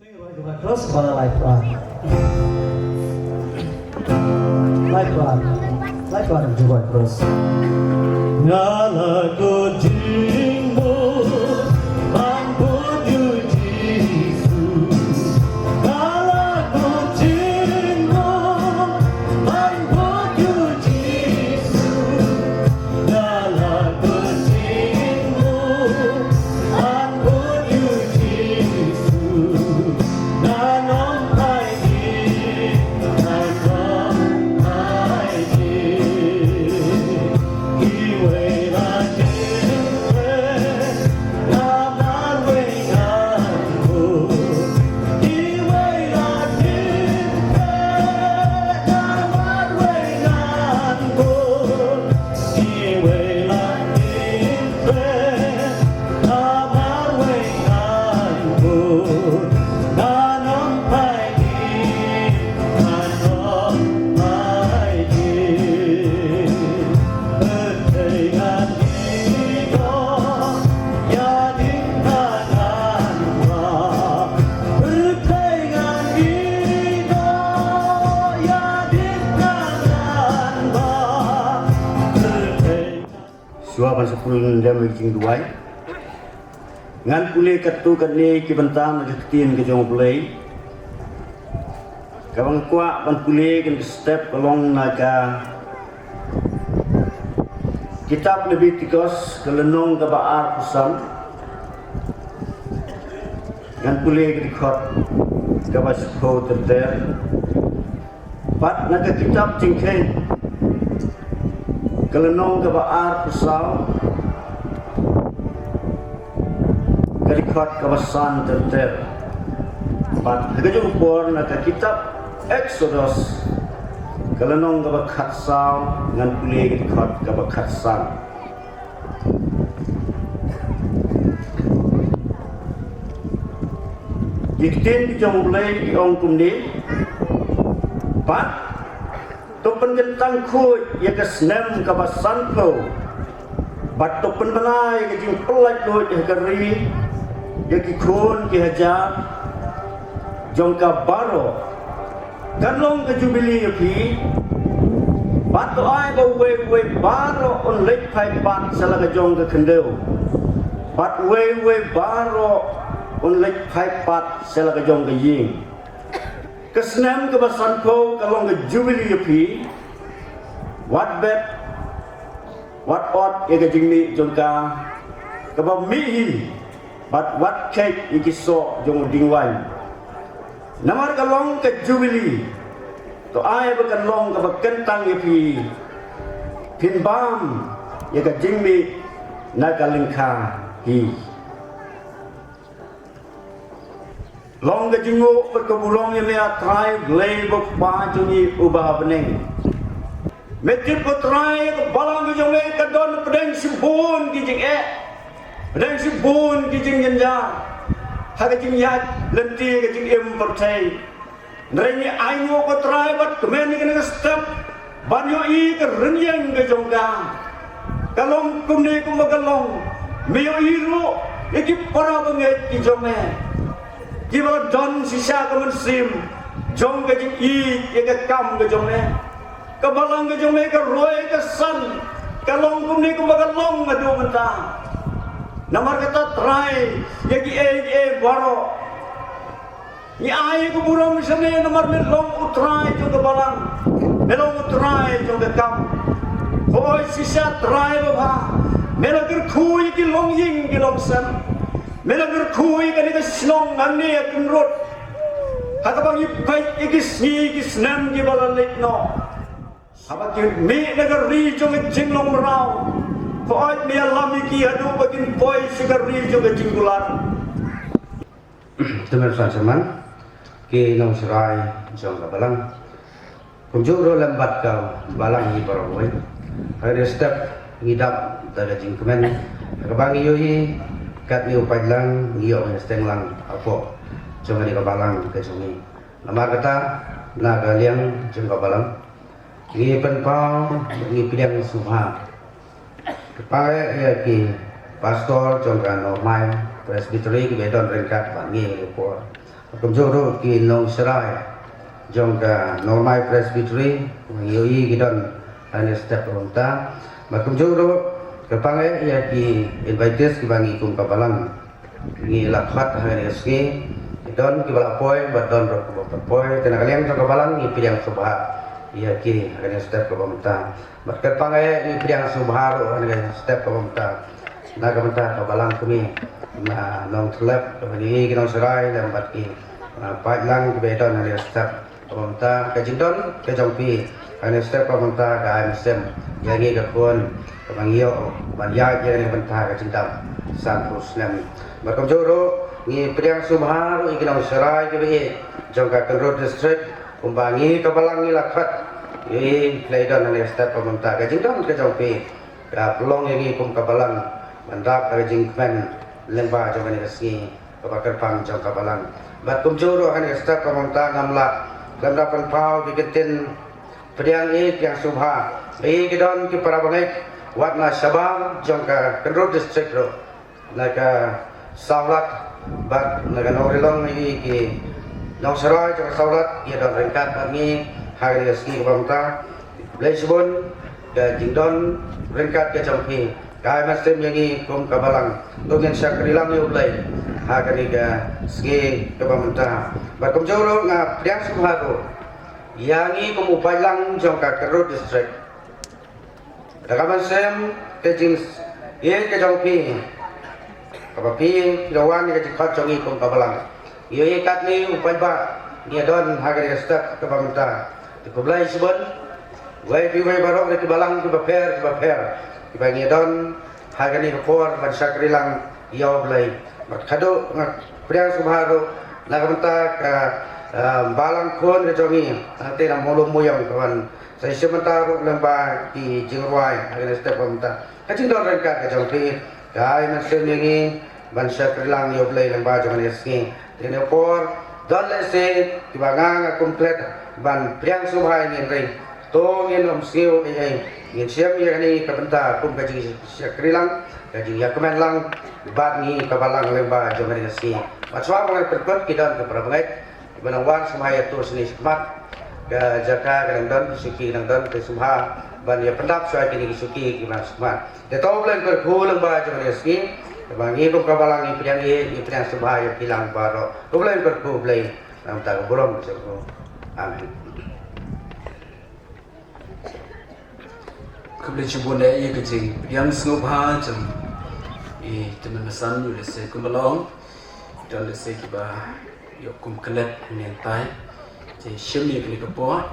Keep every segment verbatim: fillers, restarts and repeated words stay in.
Cross ba la lai pran. Lai pran. Lai pran jubab cross. Nga la ko jingmo ban bud ïa u Jisu. Nga la ko jingmo ban bud ïa u Jisu. Shuwa ban sa pule ïa ka jingduwai, ngan pule katto katne ki bynta na ka ktien ka jong U Blei. Kaba nga kwah ban pule kane ka step ka long na ka kitab Lebitikos ka lynnong kaba arphew san. Ngan pule ka dkhot kaba shiphew ter ter. Bad na ka kitab Jingkheiñ ka lynnong kaba arphew saw, ka dkhot kaba san ter ter. Bad ha kajuh ka por na ka kitab Eksodos ka lynnong kaba khatsaw, ngan pule ka dkhot kaba khatsan. Ki ktien ki jong U Blei ki ong kumne: Bad to pynkyntang khuid ïa ka snem kaba sanphew, bad to pynbna ïa ka jingpyllait luid ha ka ri ïa ki khun ki hajar jong ka baroh. Kan long ka jubili ïa phi. Bad to ai ba uwei uwei baroh un leit phai pat sha la ka jong ka khyndew, bad uwei uwei baroh un leit phai pat sha la ka jong ka ïing. Ka snem kaba sanphew ka long ka jubili ïa phi. Wat bet, wat ot ïa ka jingmih jong ka kaba mih hi, bad wat kheit ïa ki soh jong u diengwaiñ. Namar ka long ka jubili. To ai ba kan long kaba kyntang ïa phi. Phin bam ïa ka jingmih na ka lyngkha hi. Long ka jingnguh bad ka burom ïa me, A Trai Blei ba Kpa jong ngi uba ha bneng. Me tip, ko Trai, ka balang ka jong me ka don pdeng shibun ki jingeh, pdeng shibun ki jingjynjar ha ka jingïaid lynti ka jingim pyrthei. Hynrei ngi ainguh, ko Trai, bad kmen ïa kane ka step ban ïohi ka rynïeng ka jong ka. Ka long kumne kumba ka long. Me ïohi ruh ïa ki para bangeit ki jong me kiba la don shisha ka mynsiem jong ka jingïeit ïa ka kam ka jong me. Ka balang ka jong me ka roi ka san, ka long kumne kumba ka long haduh mynta. Namar kata, Trai, ïa kiei kiei baroh ngi ai ka burom sha me, namar me long U Trai jong ka balang, me long U Trai jong ka kam. Hooid, shisha, Trai babha, me la kyrkhu ïa ki longïing ki longsem, me la kyrkhu ïa kane ka shnong hangne ha Kynrut, ha kaba ngi peit ïa ki sngi ki snem kiba la leit noh, haba ki mih na ka ri jong ka jinglong mraw. Hooid, me ïalam ïa ki haduh ba kin poi sha ka ri jong ka jingkular. Te mynta sha man ki nongshakri jong ka balang, kumjuh ruh lem bad ka balang hi baroh kawei. Ha kane ka step ngi dap da ka jingkmen kaba ngi ïohi katne u paidlang, ngi ïoh ngi steng lang hapoh jong kane ka balang ka jong ngi. Namar kata, na ka liang jong ka balang ngi pynpaw, ngi pdiang sngewbha. Kyrpad ïa ki pastor jong ka Nongmai Presbytery kiba don ryngkat bad ngi ha kane ka por. Kumjuh ruh ki nongshakri jong ka Nongmai Presbytery, ngi ïohi ki don ha kane ka step kaba mynta. Bad kumjuh ruh kyrpang eh ïa ki invitees kiba ngi kum ka balang ngi la khot ha kane ka sngi. Ki don kiba la poi bad don ruh kiba pat poi. Te na ka liang jong ka balang ngi pdiang sngewbha ïa ki ha kane ka step kaba mynta. Bad kyrpang eh ngi pdiang sngewbha ruh ha kane ka step kaba mynta na ka bynta ka balang kmie na Nongthyllep, kaba ngi ki nongshakri lem bad ki, ah, paidlang kiba don ha kane ka step kaba mynta. Ka jingdon ka jong phi ha kane ka step kaba mynta ka ai mynsiem ïa ngi ka khun kaba ngi ïoh ban ïaid ïa kane ka bynta ka jingdap sanphew snem. Bad kumjuh ruh ngi pdiang sngewbha ruh ïa ki nongshakri kiba ïeit jong ka Kynrut District, kumba ngi ka balang ngi la khot ïa ki, ki la don ha kane ka step kaba mynta. Ka jingdon ka jong phi ka pynlong ïa ngi kum ka balang ban dap da ka jingkmen lyngba jong kane ka sngi kaba kyrpang jong ka balang. Bad kumjuh ruh ha kane ka step kaba mynta ngam lah khlem da pynpaw ki kyntien pdiang ïeit pdiang sngewbha ïa ki don ki para bangeit wat na shabar jong ka Kynrut District ruh, na ka Sawlad bad na ka Nongrilong, ïa ki nongshakri jong ka Sawlad ki don ryngkat bad ngi ha kane ka sngi kaba mynta. Khublei shibun ka jingdon ryngkat ka jong phi, ka ai mynsiem ïa ngi kum ka balang. To ngin shakri lang ïa U Blei ha kane ka sngi kaba mynta. Bad kumjuh ruh nga pdiang sngewbha ruh ïa ngi kum u paidlang jong ka Kynrut District, da ka mynsiem ka jingïeit ka jong phi, kaba phi la wan ïa ka jingkhot jong ngi kum ka balang. Ïa katne u paidbah ngi don ha kane ka step kaba mynta. Te khublei shibun, wei pa wei baroh ki balang kiba pher kiba pher kiba ngi don ha kane ka por ban shakri lang ïa U Blei. Bad khatduh nga pdiang sngewbha ruh na ka bynta ka, ah, balang khun ka jong ngi hangtei na Mawlum Mooiong ka wan sa shisien mynta ruh lyngba ki jingrwai ha kane ka step kaba mynta. Ka jingdon ryngkat ka jong phi ka ai mynsiem ïa ngi ban shakri lang ïa U Blei lyngba jong kane ka sngi. Te kane ka por don lehse kiba nga nga kum klet ban pdiang sngewbha ïa ngi, hynrei to ngin ym sngew ei ei, ngin shem ïa kane ka bynta kum ka jingshakri lang, ka jingïakmen lang bad ngi ka balang lyngba jong kane ka sngi. Bad shuwa ba ngan pyrkhat, ki don ki para bangeit kiba nang wan sngewbha ïa tur sini shakhmat. Ka jaka ka nang don, ki shuki ki nang don, te sngewbha ban ïa pyndap shuwa kine ki shuki kiba nang shakhmat. Te to U Blei un kyrkhu lyngba jong kane ka sngi. Te ba ngi kum ka balang ngi pdiang ïeit, ngi pdiang sngewbha ïa phi lang baroh. U Blei un kyrkhu, U Blei na ka bynta ka burom ka jong u. Amen. Khublei shibun ïa ka jingpdiang sngewbha jong i Tymmen Basan. Ïoh lehse kumba long don lehse kiba ïoh kum klet hynne hyntai. Te shim ïa kane ka por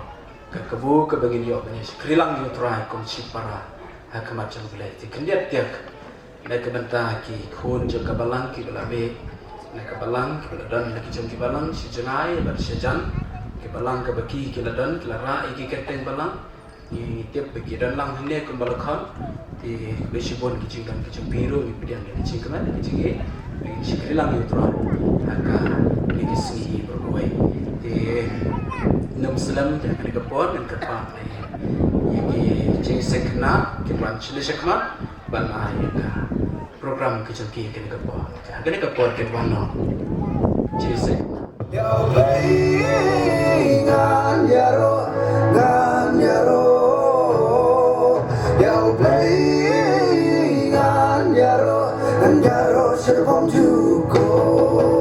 ka kabu kaba ngin ïoh ban ïa shakri lang ïa U Trai kum shipara ha khmat jong U Blei. Te khyndiat tiak na ka bynta ki khun jong ka balang kiba la beh na ka balang, kiba la don na ki jong ki balang shi jngai bad shi jan. Ki balang kaba ki, ki la don, ki la rah ïa ki kyrteng balang. Ngi tip ba ki don lang hangne kumba la khot. Te khublei shibun ki jingdon ki jong phi ruh, ngi pdiang ïa ki jingkmen ki jingeh. Ngi shakri lang ïa U Trai ha kane ka sngi baroh kawei. Te ngam slem ïa kane ka por, ngan kyrpad ïa ki jingsngewkhynnah kin wan sha shakhmat ban ai ïa ka program ka jong ki ha kane ka por. Ha kane ka por kin wan noh. Jingsngewkhynnah. Ïa U Blei ngan ïaroh, ngan ïaroh. Ïa U Blei ngan ïaroh, ngan ïaroh shaphang jukut.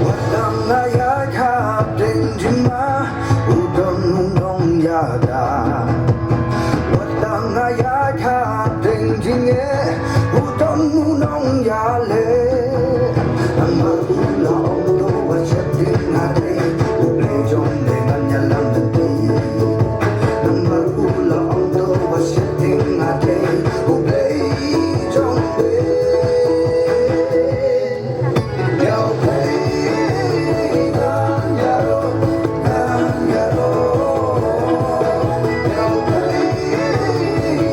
Wat la nga ïaid hapdeng jingma, u don u nongïada. Wat la nga ïaid hapdeng jingeh, u don u nongïaleh. Namar u la ong to ba sheptieng nga dei, U Blei jong me ngan ïalam lynti. Namar u la ong to ba sheptieng nga dei, U Blei jong me. Ïa U Blei ngan ïaroh, ngan ïaroh. Ïa U Blei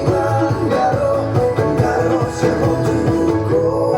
ngan ïaroh, ngan ïaroh shaphang jukut.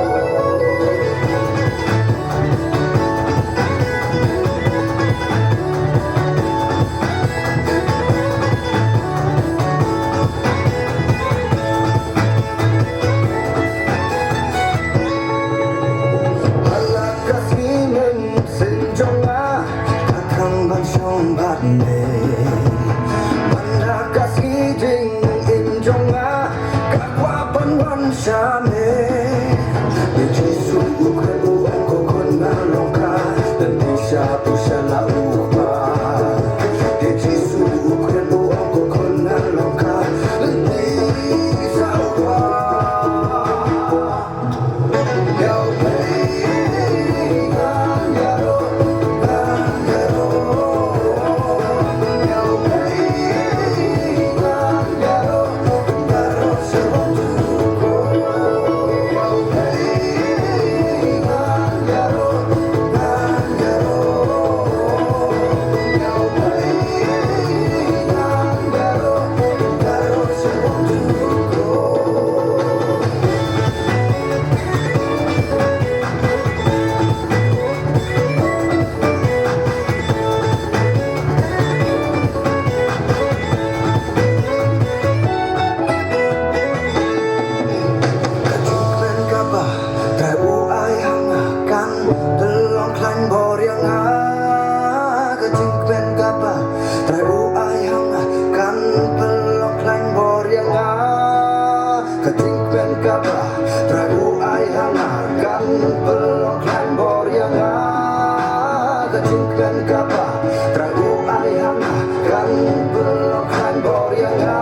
Ka jingkmen kaba Trai u ai ha nga kan pynlong khlaiñ bor ïa nga. Ka jingkmen kaba Trai u ai ha nga kan pynlong khlaiñ bor ïa nga. Ka jingkmen kaba Trai u ai ha nga kan pynlong khlaiñ bor ïa nga. Ka jingkmen kaba Trai u ai ha nga kan pynlong khlaiñ bor ïa nga.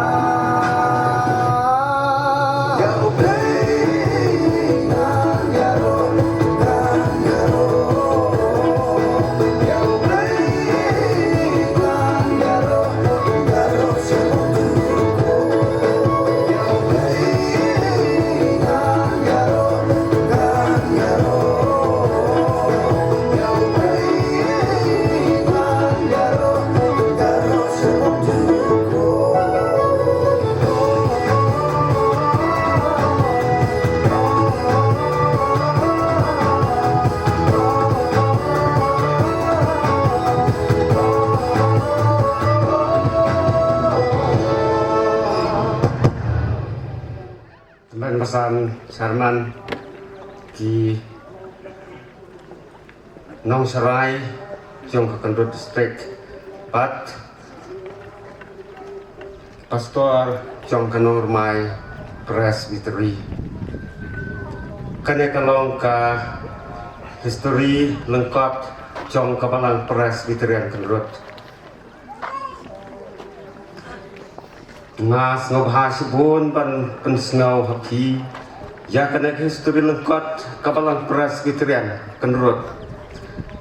Tymmen basan chairman, ki nongsharai jong ka Kyndrut District bad pastor jong ka Nongrmai Presbytery. Kane ka long ka history lyngkot jong ka Balang Presbyterian Kyndrut. Nga sngewbha shibun ban pynsngew ha phi ïa kane ka history lyngkot ka Balang Presbyterian Kyndrut,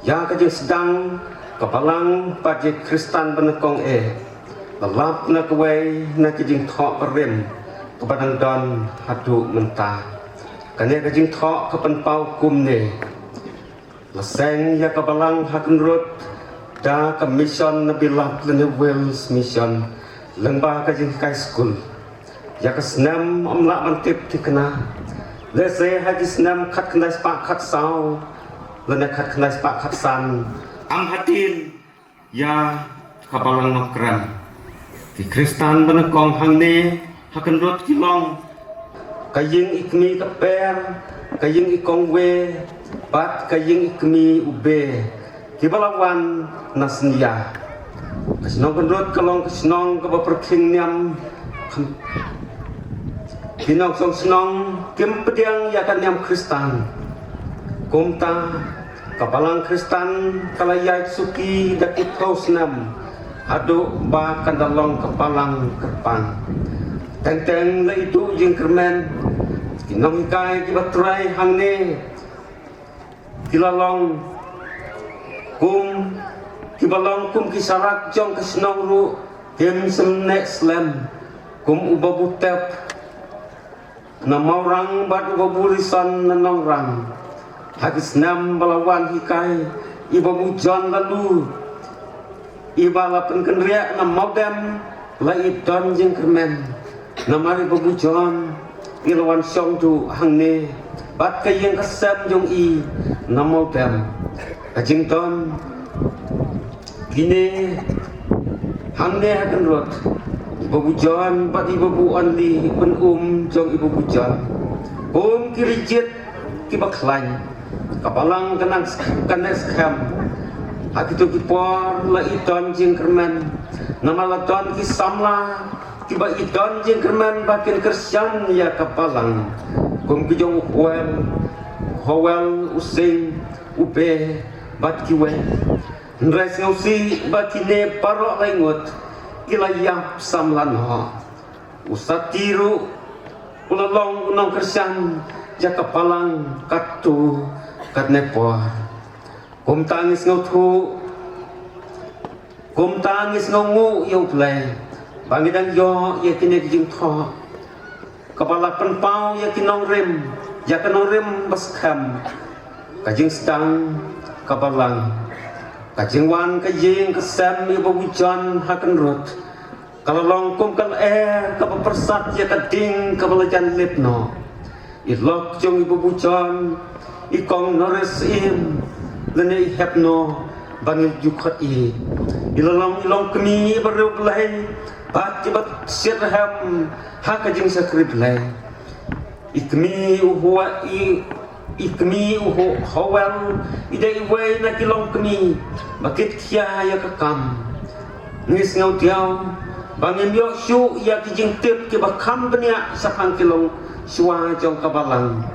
ïa ka jingsdang ka Balang bad ïa ki Khristan ba nyngkong eh, ba lap na kawei na ki jingthoh barim kaba dang don haduh mynta. Kane ka jingthoh ka pynpaw kumne: La seng ïa ka Balang ha Kyndrut da ka mission na Bilap lane Wales Mission lyngba ka jinghikai skul. Ïa ka snem ym lah ban tip thikna, lehse ha ki snem khatkhyndai spah khatsaw lane khatkhyndai spah khatsan. Ym hadien ïa ka Balang Nongkrem. Ki Khristan ba nyngkong hangne ha Kyndrut ki long ka ïing i kmie ka Per, ka ïing i kong Wei bad ka ïing i kmie u Bei, kiba la wan na Synïa. Ka shnong Kyndrut ka long ka shnong kaba pyrkhing niam. Ki nongshong shnong kim pdiang ïa ka niam Khristan. Kumta ka Balang Khristan ka la ïaid suki da ki phew snem haduh ba kan da long ka Balang kyrpang. Teng teng la i duh jingkyrmen. Ki nonghikai kiba trei hangne ki la long kum, kiba long kum ki sharak jong ka shnong ruh kim shym neh slem, kum u Babu Tep na Mawrang bad u Babu Rison na Nongrang. Ha ki snem ba la wan hikai i Babu John Lalu, iba la pynkynriah na Mawdem, la i don jingkyrmen. Namar i Babu John i la wan shong duh hangne bad ka ïing ka sem jong i na Mawdem. Ka jingdon kine hangne ha Kyndrut, i Babu John bad i Babu Onli, i pynum jong i Babu John, kum ki rijied kiba khlaiñ. Ka Balang ka nang sk-, ka neh skhem. Ha kito ki por la i don jingkyrmen, namar la don ki samla kiba i don jingkyrmen ba kin kyrshan ïa ka Balang. Kum ki jong u Howell, Howell, u Sing, u Be, bad kiwei. Hynrei sngewsih ba kine baroh lai ngut ki la ïap samla noh. U Sati ruh u la long u nongkyrshan ïa ka balang katto katne por. Kumta ngi sngewthuh, kumta ngi sngewnguh ïa U Blei ba ngi dang ïoh ïa kine ki jingthoh kaba la pynpaw ïa ki nongrim, ïa ka nongrim ba skhem, ka jingsdang ka balang, ka jingwan ka ïing ka sem ïa u Babu John ha Kynrut. Ka la long kum ka lyer kaba pyrsad ïa ka ding kaba la jan lip noh. I lok jong i Babu John, i Kong Norris Syiem, lane i Hepno, ba ngi ju khot i, i la long i longkmie ba riewblei bad kiba shitrhem ha ka jingshakri Blei. I kmie u Howell, i, i kmie u Ho-, Howell i dei iwei na ki longkmie ba kitkhia ïa ka kam. Ngi sngewdiaw ba ngim ïoh shuh ïa ki jingtip kiba kham bniah shaphang ki longshuwa jong ka balang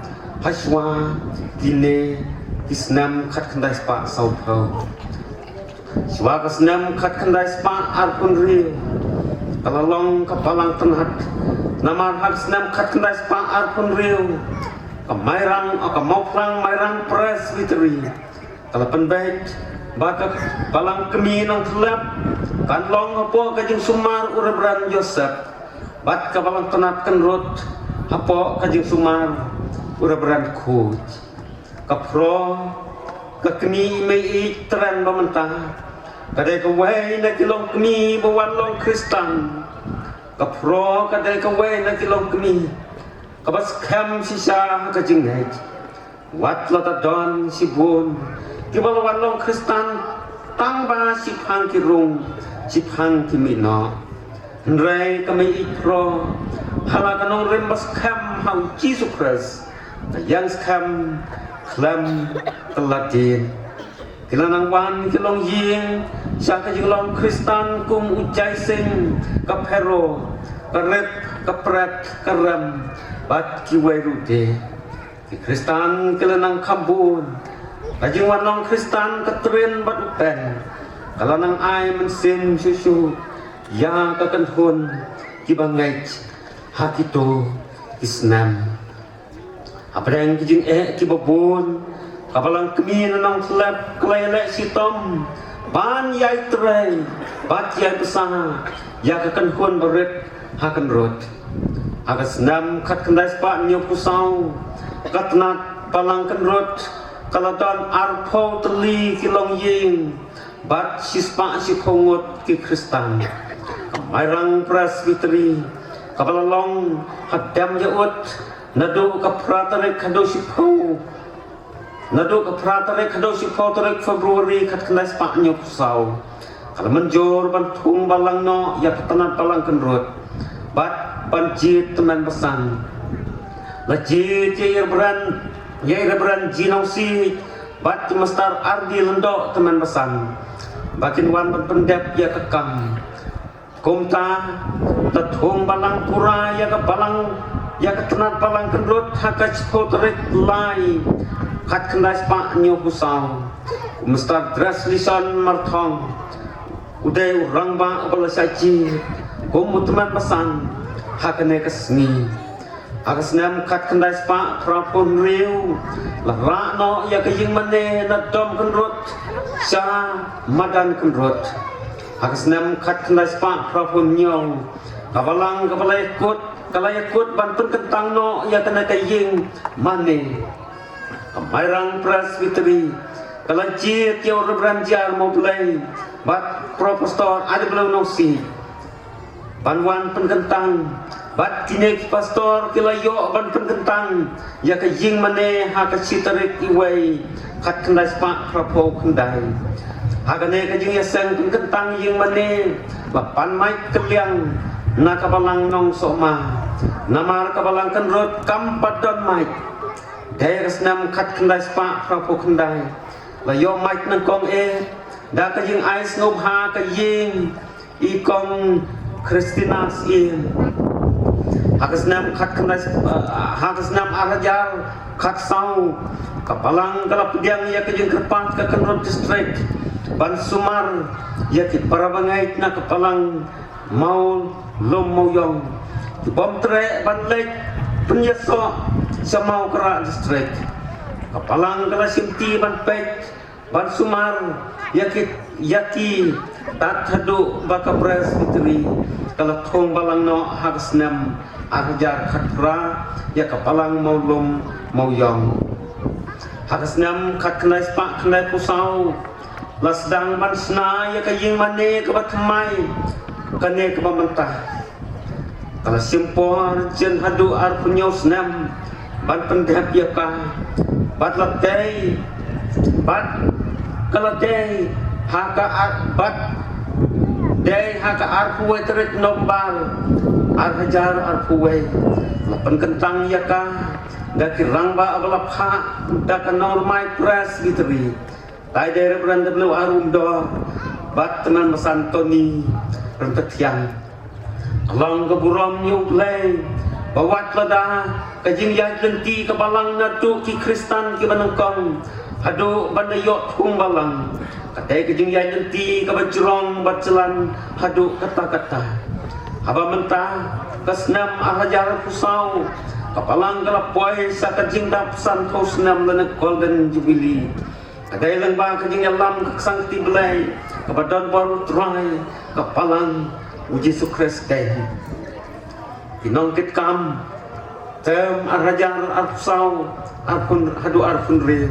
hashuwa kine ki snem khatkhyndai spah sawphew. Shuwa ka snem khatkhyndai spah arphew hynriew, ka la long ka balang tnat. Namar ha ka snem khatkhyndai spah arphew hynriew, ka Mairang, ka Mawphlang Mairang Presbytery ka la pynbeit ba ka balang kmie Nongthyllep kan long hapoh ka jingsumar u Reverend Joseph bad ka balang tnat Kynrut hapoh ka jingsumar u Reverend Khuid. Ka Phro, ka kmie i Meiieid Tren ba mynta, ka dei kawei na ki longkmie ba wan long Khristan. Ka Phro ka dei kawei na ki longkmie kaba skhem shisha ha ka jingngeit. Wat la da don shibun kiba la wan long Khristan tang ba shiphang ki rung, shiphang ki mih noh. Hynrei ka Meiieid Phro, ha la ka nongrim ba skhem ha u Jisu Khrist, ka ïeng skhem khlem kylla dien. Ki la nang wan ki longïing sha ka jinglong Khristan kum u Jai Singh, ka Phero, ka Rip, ka Pret, ka Rem bad kiwei ruh de. Ki Khristan ki la nang kham bun. Ka jingwan long Khristan ka Trin bad u Pen ka la nang ai mynsiem shuh shuh ïa ka kynhun kiba ngeit ha kito ki snem. Hapdeng ki jingeh kiba bun, ka balang kmie na Nongthyllep ka la ïaleh shitom ban ïai trei bad ïai bsa ïa ka kynhun barit ha Kynrut. Ha ka snem khatkhyndai spah hynñiewphew saw, ka tnat balang Kynrut ka la don arphew tylli ki longïing bad shispah shiphew ngut ki Khristan. Ka Mairang Presbytery kaba la long ha Demjaud naduh ka phra tarik haduh shiphew, naduh ka phra tarik haduh shiphew tarik February khatkhyndai spah hynñiewphew saw, ka la mynjur ban thung balang noh ïa ka tnat balang Kynrut bad ban jied tymmen basan. La jied ïa i Reverend, ïa i Reverend G. Nongsiej bad i Master R. D. Lyngdoh tymmen basan ba kin wan ban pyndep ïa ka kam. Kumta la thung balang pura ïa ka balang, ïa ka tnat balang Kynrut ha ka shiphew tarik Lai khatkhyndai spah hynñiewphew saw. U Master Dreslyson Marthong u dei u rangbah uba la shah jied kum u tymmen basan ha kane ka sngi. Ha ka snem khatkhyndai spah phraphew hynriew la rah noh ïa ka ïingmane na Dom Kynrut sha madan Kynrut. Ha ka snem khatkhyndai spah phraphew hynñiew, ka balang kaba la ïakut, ka la ïakut ban pynkyntang noh ïa kane ka ïingmane. Ka Mairang Presbytery ka la jied ïa u Reverend J. R. Mawblei bad Pro Pastor Aidblow Nongsiej ban wan pynkyntang, bad kine ki pastor ki la ïoh ban pynkyntang ïa ka ïingmane ha ka shi tarik Iwei khatkhyndai spah phraphew khyndai. Ha kane ka jingïaseng pynkyntang ïingmane la pan mike kylliang na ka balang Nongsohma, namar ka balang Kynrut kam pat don mike. Dei ka snem khatkhyndai spah phraphew khyndai la ïoh mike nyngkong eh da ka jingai sngewbha ka ïing i Kong Christina Syiem. Ha ka snem khat khyndai, ha ka snem ar hajar khat saw, ka Balang ka la pdiang ïa ka jingkyrpad ka Kynrad District ban sumar ïa ki para bangeit na ka Balang Mawlum Mawiong, ki bym treh ban leit pynïasoh sha Mawkyrwat District. Ka Balang ka la shimti ban peit ban sumar ïa ki, ïa ki tad haduh ba ka Presbytery ka la thung balang noh ha ka snem ar hajar khat phra ïa ka Balang Mawlum Mawiong. Ha ka snem khat khyndai spah khyndai phew saw la sdang ban shna ïa ka ïing mane kaba thymmai, kane kaba mynta. Ka la shim por jin haduh arphew hynñiew snem ban pyndep ïa ka. Bad la dei, bad ka la dei ha ka ar, bad dei ha ka arphew wei tarik November ar hajar arphew wei. La pynkyntang ïa ka da ki rangbah ba la phah da ka nongrmai Presbytery. Dei da Reverend W R Umdor bad Tymmen Basan Tony Ryntathiang. Ka long ka burom ïa U Blei ba wat lada ka jingïaid lynti ka Balang naduh ki Khristan kiba nyngkong haduh ban da ïoh thung balang, ka dei ka jingïaid lynti kaba jrong bad jlan haduh katta katta. Haba mynta ka snem ar hajar arphew saw, ka Balang ka la poi sha ka jingdap sanphew snem lane Golden Jubilee. Ka dei lyngba ka jingïalam ka ksang kti Blei kaba don bor U Trai, ka Balang U Jisu Khrist dei. Ki nongkitkam term ar hajar arphew saw, arphew, haduh arphew hynriew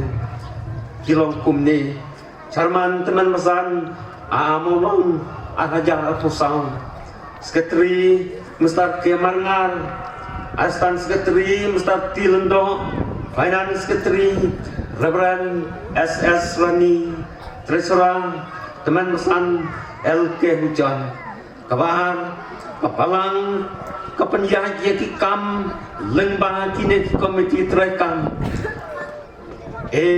ki long kumne: Chairman Tymmen Basan A. Mawlong, ar hajar arphew saw. Secretary Mister K Marngar, Assistant Secretary Mister T Lyngdoh, Finance Secretary Reverend S S Rani, Treasurer Tymmen Basan L K Hujon. Kaba ar, ka Balang ka pynïaid ïa ki kam lyngba kine ki komiti treikam. A,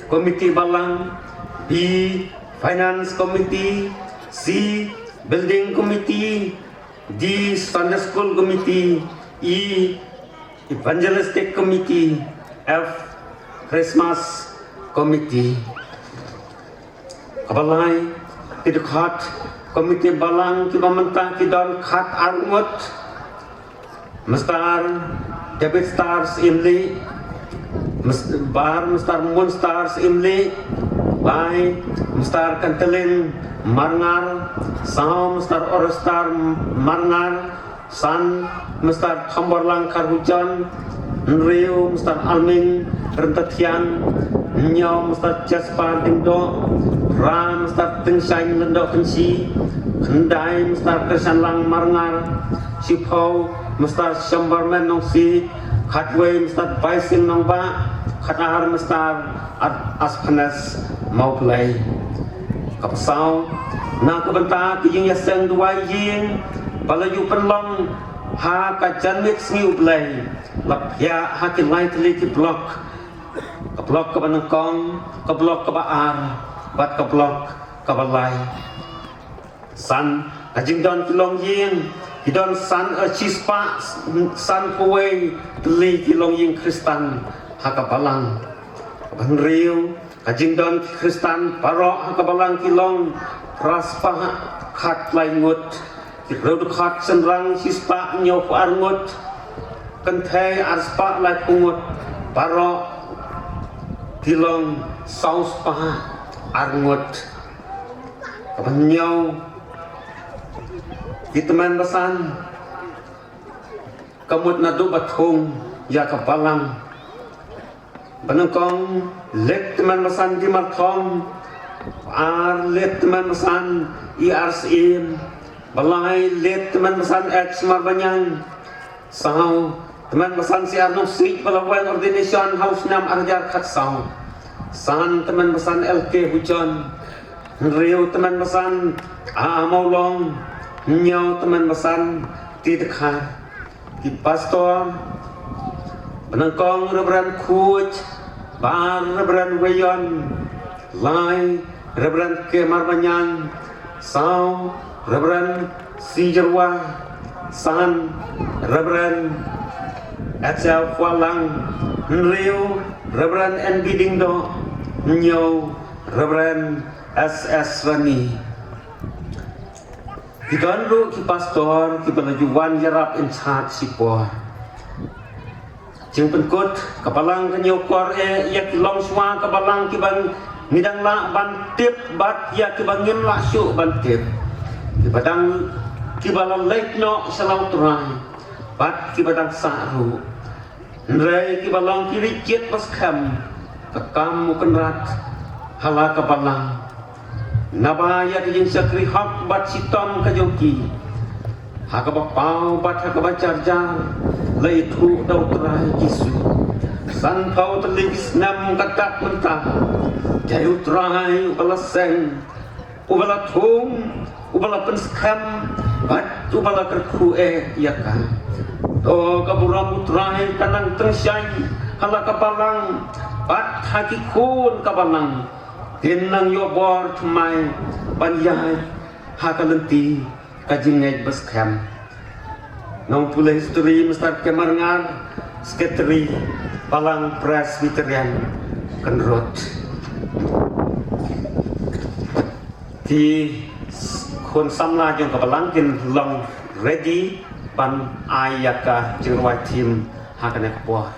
Komiti Balang. B, Finance Committee. C, Building Committee. D, Sunday School Committee. E, Evangelistic Committee. F, Christmas Committee. Kaba lai, ki dkhot Komiti Balang kiba mynta ki don khat ar ngut: Mister David Stars Imli, Mis-, bar Mister Moon Stars Imli, lai Mister Kantalin Marngar, saw Mister Orestar Marngar, san Mister Thomborlang Kharhujon, hynriew Mister Alming Ryntathiang, hynñiew Mister Jasper Dingdoh, phra Mister Tyngshaiñ Lyngdoh Kynshi, khyndai Mister Kyrshanlang Marngar, shiphew Mister Shambarmen Nongsiej, khatwei Mister Baising Nongbah, khatar Mister Ar-, Asphanes Mawblei. Kaba saw, na ka bynta ka jingïaseng duwai ïing ba la ju pynlong ha ka janmiet sngi U Blei, la phiah ha ki lai tylli ki block. Ka block kaba nyngkong, ka block kaba ar, bad ka block kaba lai. San, ka jingdon ki longïing, ki don san, eh, shispah sanphew wei tylli ki longïing Khristan ha ka Balang. Kaba hynriew, ka jingdon ki Khristan baroh ha ka Balang ki long phra spah khatlai ngut. Ki briew dkhot shynrang shispah hynñiewphew ar ngut. Kynthei arspah laiphew ngut. Baroh ki long saw spah ar ngut. Kaba hynñiew, ki tymmen basan ka mut naduh ba thung ïa ka Balang. Ba nyngkong, Late Tymmen Basan D. Marthong, ar, Late Tymmen Basan E. R. Syiem, ba lai, Late Tymmen Basan H. Marbaniang, saw, Tymmen Basan C. R. Nongsiej, ba la weng ordination ha u snem ar hajar khatsaw, san, Tymmen Basan L. K. Hujon, hynriew, Tymmen Basan A. A. Mawlong, hynñiew, Tymmen Basan T. Dkhar. Ki pastor, ba nyngkong Reverend Khuid, bar Reverend Weyon, lai Reverend K. Marbaniang, saw Reverend C. Jyrwa, San, Reverend H L Kualang. Hynriew, Reverend N B Diengdoh. Hynñiew, Reverend S S Rani. Ki don ruh ki pastor kiba la ju wan ïarap in charge shipor. Jingpynkut, ka balang ka ñiewkor eh ïa ki longshuwa ka balang kiba ngi dang lah ban tip bad ïa kiba ngim lah shuh ban tip, kiba dang, kiba la leit noh sha la U Trai bad kiba dang sah ruh. Hynrei kiba long ki riewkit ba skhem, ka kam U Kynrad ha la ka balang. Naba ïa ka jingshakri hok bad shitom ka jong ki, ha kaba paw bad ha kaba jar jar, la ithuh da U Trai Jisu. Sanphew tylli ki snem ka dap mynta, dei U Trai uba la seng, uba la thung, uba la pynskhem bad uba la kyrkhu eh ïa ka. To ka burom U Trai kan nang tyngshaiñ ha la ka balang bad ha ki khun ka balang. Kin nang ïoh bor thymmai ban ïaid ha ka lynti ka jingngeit ba skhem. Nongpule history, Mister Kemar Ngar, Secretary, Balang Presbyterian Kynrut. Ki khun samla jong ka balang kin long ready ban ai ïa ka jingrwai theme ha kane ka por.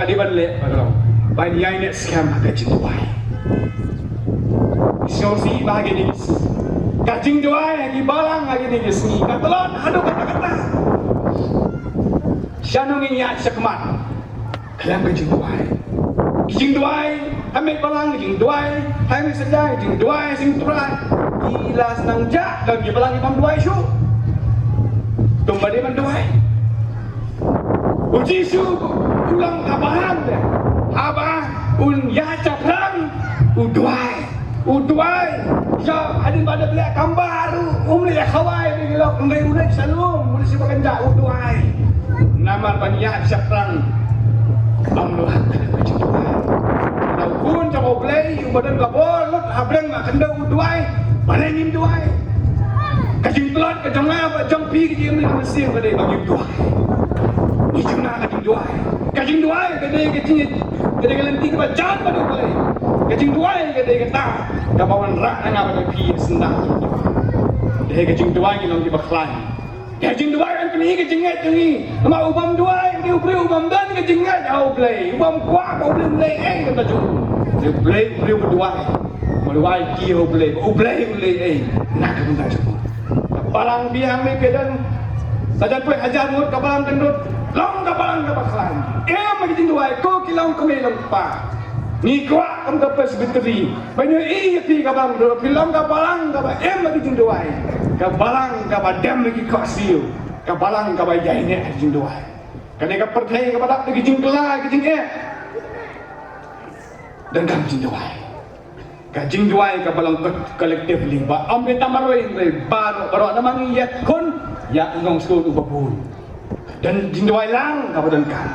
Dei ban leh ba ka long ban ïaineh skhem ha ka jingduwai. Sngewsih ba ha kine ki sngi ka jingduwai ha ki balang ha kine ki sngi ka tlot haduh katta katta. Shano ngin ïaid shakhmat? Khlem ka jingduwai. Ka jingduwai ha met balang, ka jingduwai ha met saja, ka jingduwai ha sing Trai. Ki la sdang jah ka ki balang ki bym duwai shuh. Tum ba dei ban duwai. U Jisu u long ka balang de. Haba un ïaid shaphrang u duwai. U duwai. Sha hadien ba da leh kamar u, um leh khawai de lok, um leh u leh shalom, um leh siba kanja u duwai. Namar ban ïaid shaphrang. Am lo hak ka jingduwai. Ka khun jong U Blei uba don ka bor lut ha breng ba khyndew u duwai. Ba ngin duwai. Ka jingtlot ka jong nga bad jong phi ka jingim ka mynsiem ka dei ba ngin duwai. Ngi jong nga ka jingduwai. Ka jingduwai ka dei ka jing ka dei ka lynti kaba jan bad U Blei. Ka jingduwai ka dei kata kaba wanrah na nga bad phi sdang. Dei ka jingduwai ngi long kiba khlaiñ. Ka jingduwai kan pyni ka jingngeit jong ngi. Namar u bym duwai u dei u briew u bym don ka jingngeit ha U Blei. U bym kwah ba U Blei un leh ei kata jong u. U Blei u briew ba duwai. Ba duwai ki ha U Blei. U Blei u leh ei na ka bynta jong u. Ka balang biang me phi don. Sajan poi hajar ngut ka balang kyndut. Long ka balang kaba khlaiñ. Em ka jingduwai ko ki long kmie long kpa. Ngi kwah kum ka Presbytery. Ba ngi ïohi ïa phi ka balang, phi long ka balang kaba em ha ka jingduwai. Ka balang kaba dem ha ki khohsiew. Ka balang kaba ïaineh ha ka jingduwai. Kane ka pyrthei kaba dap da ki jingkylla, ki jingeh. Donkam jingduwai. Ka jingduwai kaba long collectively ba ym dei tang marwei hynrei baroh baroh namar ngi ïakhun ïa u nongshun uba bun. Don jingduwai lang kaba donkam.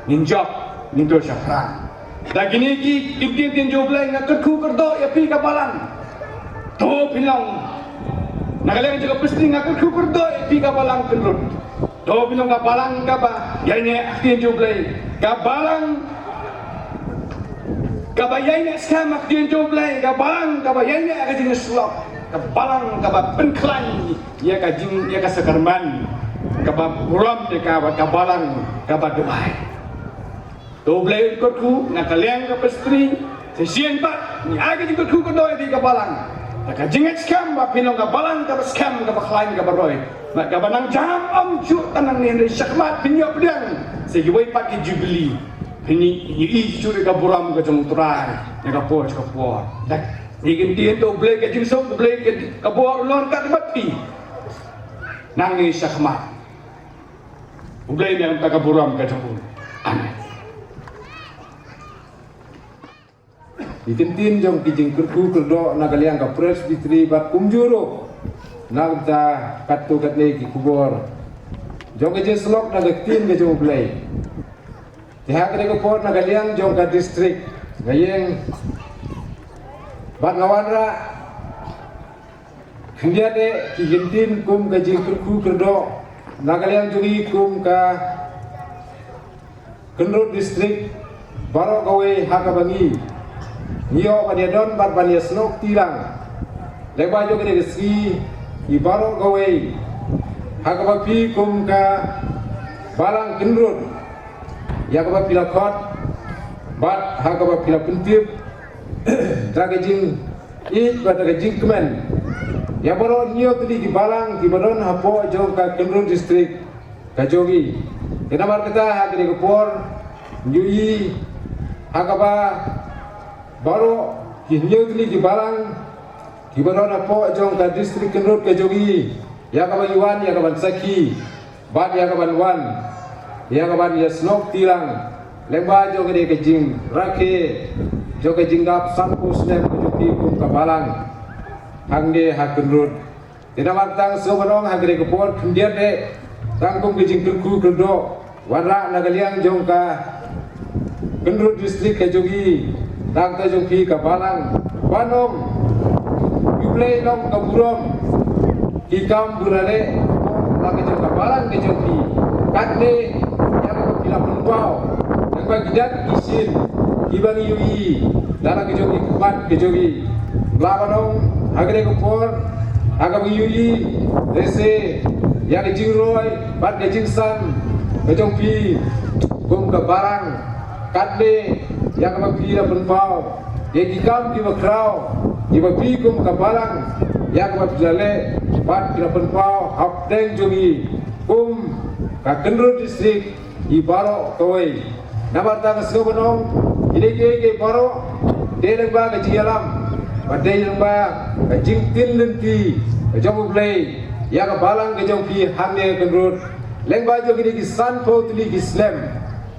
Ngin jop, ngin dur shaphrang. Da kine ki ktien ktien jong U Blei nga kyrkhu kyrdoh ïa phi ka balang. To phi long. Na ka liang jong ka Presbytery nga kyrkhu kyrdoh ïa phi ka balang Kyndrut. To phi long ka balang kaba ïaineh ha ktien jong U Blei. Ka balang kaba ïaineh skhem ha ktien jong U Blei. Ka balang kaba ïaineh ha ka jingshlok. Ka balang kaba pynkhlaiñ ïa ka jing ïa ka sakramen kaba burom te ka ka balang kaba duwai. To U Blei un kyrkhu na ka liang ka Presbytery. Shisien pat ngi ai ka jingkyrkhu kyrdoh ïa ka balang. Ka jingngeit skhem ba phin long ka balang kaba skhem kaba khlaiñ kaba roi. Bad kaba nang jam ym ju tang nangne hynrei shakhmat phin ïoh pdiang sa kiwei pat ki jubili. Phin ïohi shuh ïa ka burom ka jong U Trai na ka por sha ka por. Dak ngi kyntien to U Blei ka jingsuk U Blei ka bor un long ryngkat bad phi. Nangne shakhmat. U Blei un ai ka burom ka jong u. Amen. Ki kyntien jong ki jingkyrkhu kyrdoh na ka liang ka Presbytery bad kumjuh ruh na ka bynta katto katne ki khubor jong ka jingsyllok na ka ktien ka jong U Blei. Te ha kane ka por na ka liang jong ka district nga ïeng bad nga wanrah khyndiat eh ki kyntien kum ka jingkyrkhu kyrdoh na ka liang jong ngi kum ka Kyndrut District baroh kawei ha kaba ngi ngi ïoh ban ïadon bad ban ïasnoh kti lang. Lyngba jong kane ka sngi ngi baroh kawei ha kaba phi kum ka Balang Kyndrut ïa kaba phi la khot bad ha kaba phi la pyntip da ka jing ïeit bad da ka jingkmen ïa baroh hynñiew tylli ki balang kiba don hapoh jong ka Kyndrut District ka jong ngi. Te namar kata ha kane ka por ngi ïohi ha kaba baroh ki hynñiew tylli ki balang kiba don hapoh jong ka District Kyndrut ka jong ngi ïa kaba ngi wan ïa kaban sakhi bad ïa kaban wan ïa kaban ïasnoh kti lang lyngba jong kane ka jingrakhe jong ka jingdap sanphew snem ka jong phi kum ka balang hangne ha Kyndrut. Te namar kata nga sngewbha ban ong ha kane ka por khyndiat eh tang kum ka jingkyrkhu kyrdoh wanrah na ka liang jong ka Kyndrut District ka jong ngi, tang ka jong phi ka balang, ban ong U Blei long ka burom ki kam ba u la leh na ka jong ka balang ka jong phi. Katne ïa kaba phi la pynpaw, tang ba ki dak ki shin kiba ngi ïohi na ka jong ki khmat ka jong ngi. Lah ban ong ha kane ka por ha kaba ngi ïohi lehse ïa ka jingroi bad ka jingsan ka jong phi kum ka balang. Katne ïa kaba phi la pynpaw ïa ki kam kiba khraw kiba phi kum ka balang ïa kaba phi la leh bad phi la pynpaw hapdeng jong ngi kum ka Kynrut District i baroh kawei. Namar ta nga sngew ban ong ine kiei kiei baroh dei lyngba ka jingïalam bad dei lyngba ka jingtin lynti ka jong U Blei ïa ka balang ka jong phi hangne Kynrut lyngba jong kine ki sanphew tylli ki snem.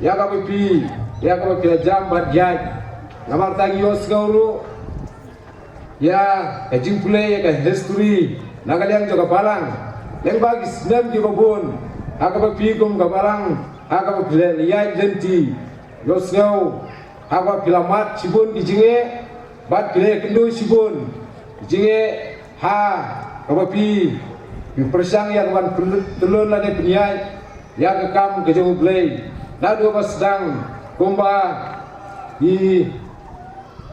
Ïa kaba phi ïa kaba phi la jam bad ïaid. Namar ta ngi ïohsngew ruh ïa ka jingpule ïa ka history na ka liang jong ka balang lyngba ki snem kiba bun ha kaba phi kum ka balang ha kaba phi la ïaid lynti. Ïohsngew ha kaba phi la mad shibun ki jingeh bad phi la ïakynduh shibun ki jingeh ha kaba phi pyrshang ïa kaban pynlun lane pynïaid ïa ka kam ka jong U Blei. Naduh ba sdang kumba i